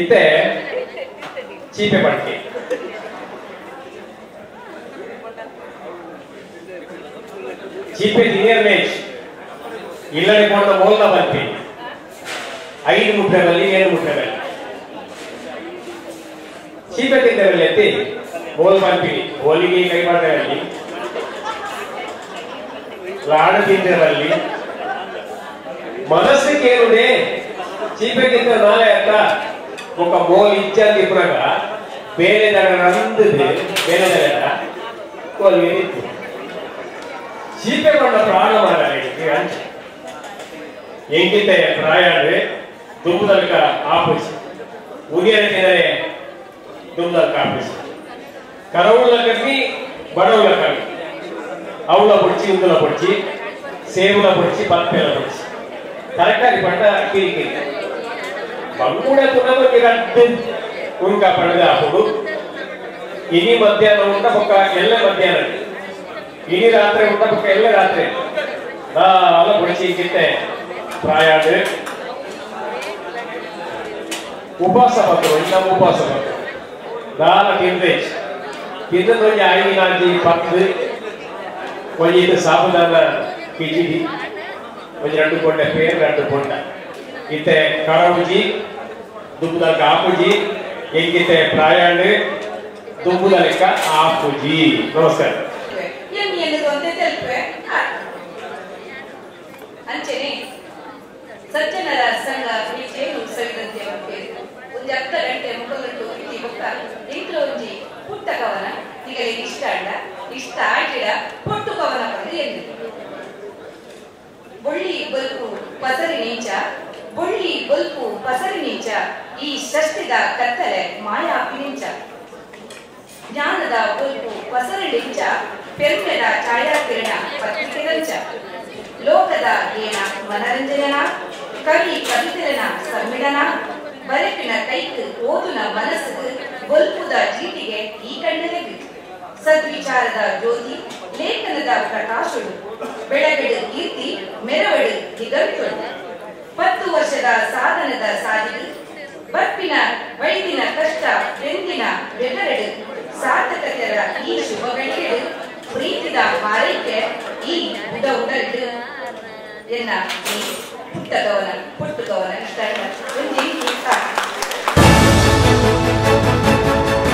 ಇತ್ತೆ ಚೀಪೆ ಬಾಟ್ಲಿ ಚೀಪೆ ತಿನ್ನೇರ್ನೇಜ್ ಇಲ್ಲಡೆ ಕೊಂಡ ಮೋಲ್ದ ಬರ್ತಿ 5 ಮುಟ್ಟೆ ಬಲ್ಲಿ 7 ಮುಟ್ಟೆ ಬಲ್ಲಿ ಚೀಪೆ ತಿಂದರಲ್ಲಿ ಎತ್ತಿ ಮೋಲ್ ಬರ್ತೀನಿ ಹೋಲಿಗೆ ಕೈ ಮಾಡ್ತಾರಲ್ಲಿ ಲಾಡು ತಿಂದರಲ್ಲಿ ಮನಸ್ಸಿಗೆ ಏನುಡೆ ಚೀಪೆ ತಿಂದ ನಾಳೆ ಅಂತ ఒక ಮೋಲ್ ಇಚ್ಚಾಗಿ ಇಬ್ಬರಾಗ ಬೇರೆ ದಡ ಬೇರೆ ದಡ ಕೋಲಿಗೆ ಚೀಪೆ ಕೊಂಡ ಪ್ರಾಣ ಮಾರಾಯ ಅಂಚೆ ಎಂಕಿತೆ ಪ್ರಾಯಾಡ್ರೆ ದುಂಬುದಲ್ಕ ಆಪುಜಿ ಉಗಿಯರೆ ದುಂಬುದಲ್ಕ ಆಪುಜಿ ಕರವುల ಕಮ್ಮಿ ಬಡವುల ಕಮ್ಮಿ అవుల పొడిచి ఉందుల పొడిచి సేవుల పొడిచి బత్తెల పొడిచి తరకారి పంట కిరికిరి బంగుడ తున్నది రద్దు ఇంకా పండుగ అప్పుడు ఇని మధ్యాహ్నం ఉంట ఒక ఎల్ల మధ్యాహ్నం ఇని రాత్రి ఉంట ఒక ఎల్ల రాత్రి దాల పొడిచి ఇంకితే ಪ್ರಾಯಾಡು ಉಪವಾಸ ಪತ್ರ ನಮ್ಮ ಉಪವಾಸ ಪತ್ರ ದಾಲ ತಿಂದೆ ತಿಂದ ಐದು ನಾಲ್ಕು ಪತ್ತು ಒಂಜಿ ಸಾಬುದಾನ ಕಿಚಿಡಿ ಒಂಜಿ 2 ಕೊಂಡ ಪೇರು 2 ಕೊಂಡ ಇತ್ತೆ ಕರವುಜಿ ದುಂಬುದಲ್ಕ ಆಪುಜಿ ಎಂಕಿತೆ ಪ್ರಾಯಾಡು ದುಂಬುದಲ್ಕ ಆಪುಜಿ. ನಮಸ್ಕಾರ. ಅಂಚೆನೆ ಸಜ್ಜನರ ಸಂಘ ಬೀಚೇನು ಸವಿದಂತೆ ಒಂದು ಅರ್ಧ ಗಂಟೆ ಮುಖಗಂಟು ಇತಿ ಬೊಕ್ಕ ಎಂಕ್ಲ ಒಂಜಿ ಪುಟ್ಟ ಕವನ ನಿಗಲೆ ಇಷ್ಟ ಅಲ್ಲ ಇಷ್ಟ ಆಟಿಡ ಪೊಟ್ಟು ಕವನ ಬಂದು ಎಂದು ಬೊಳ್ಳಿ ಬಲ್ಪು ಪಸರಿ ನೀಚ ಬೊಳ್ಳಿ ಬಲ್ಪು ಪಸರಿ ನೀಚ ಈ ಷಷ್ಠಿದ ಕತ್ತಲೆ ಮಾಯಾ ಪಿನಿಂಚ ಜ್ಞಾನದ ಬಲ್ಪು ಪಸರಿ ನಿಂಚ ಪೆರ್ಮೆದ ಛಾಯಾಕಿರಣ ಪತ್ರಿಕೆದಂಚ ಲೋಕದ ಏನ ಮನರಂಜನನ ಕವಿ ಕವಿತೆರನ ಸಮ್ಮಿಳನ ಬರೆಪಿನ ಕೈಕ್ ಓದುನ ಮನಸ್ಸುಗೆ ಬೊಲ್ಪುದ ಚೀಟಿಗೆ ಈ ಕಣ್ಣೆಲೆಗು ಸದ್ವಿಚಾರದ ಜ್ಯೋತಿ ಲೇಖನದ ಪ್ರಕಾಶುಡು ಬೆಳಗಡು ಕೀರ್ತಿ ಮೆರವಡು ದಿಗಂತುಡು 10 ವರ್ಷದ ಸಾಧನದ ಸಾಧಿಗೆ ಬರ್ಪಿನ ವೈದಿನ ಕಷ್ಟ ಬೆಂದಿನ ಬೆಗರಡು ಸಾರ್ಥಕತೆರ ಈ ಶುಭ ಗಳಿಗೆಡು ಪ್ರೀತಿದ ಹಾರೈಕೆ ಈ ಉಡ ಉಡಲ್ಡು ಎನ್ನ ಈ ಪುಟ್ಟ ಕವನ. ಪುಟ್ಟ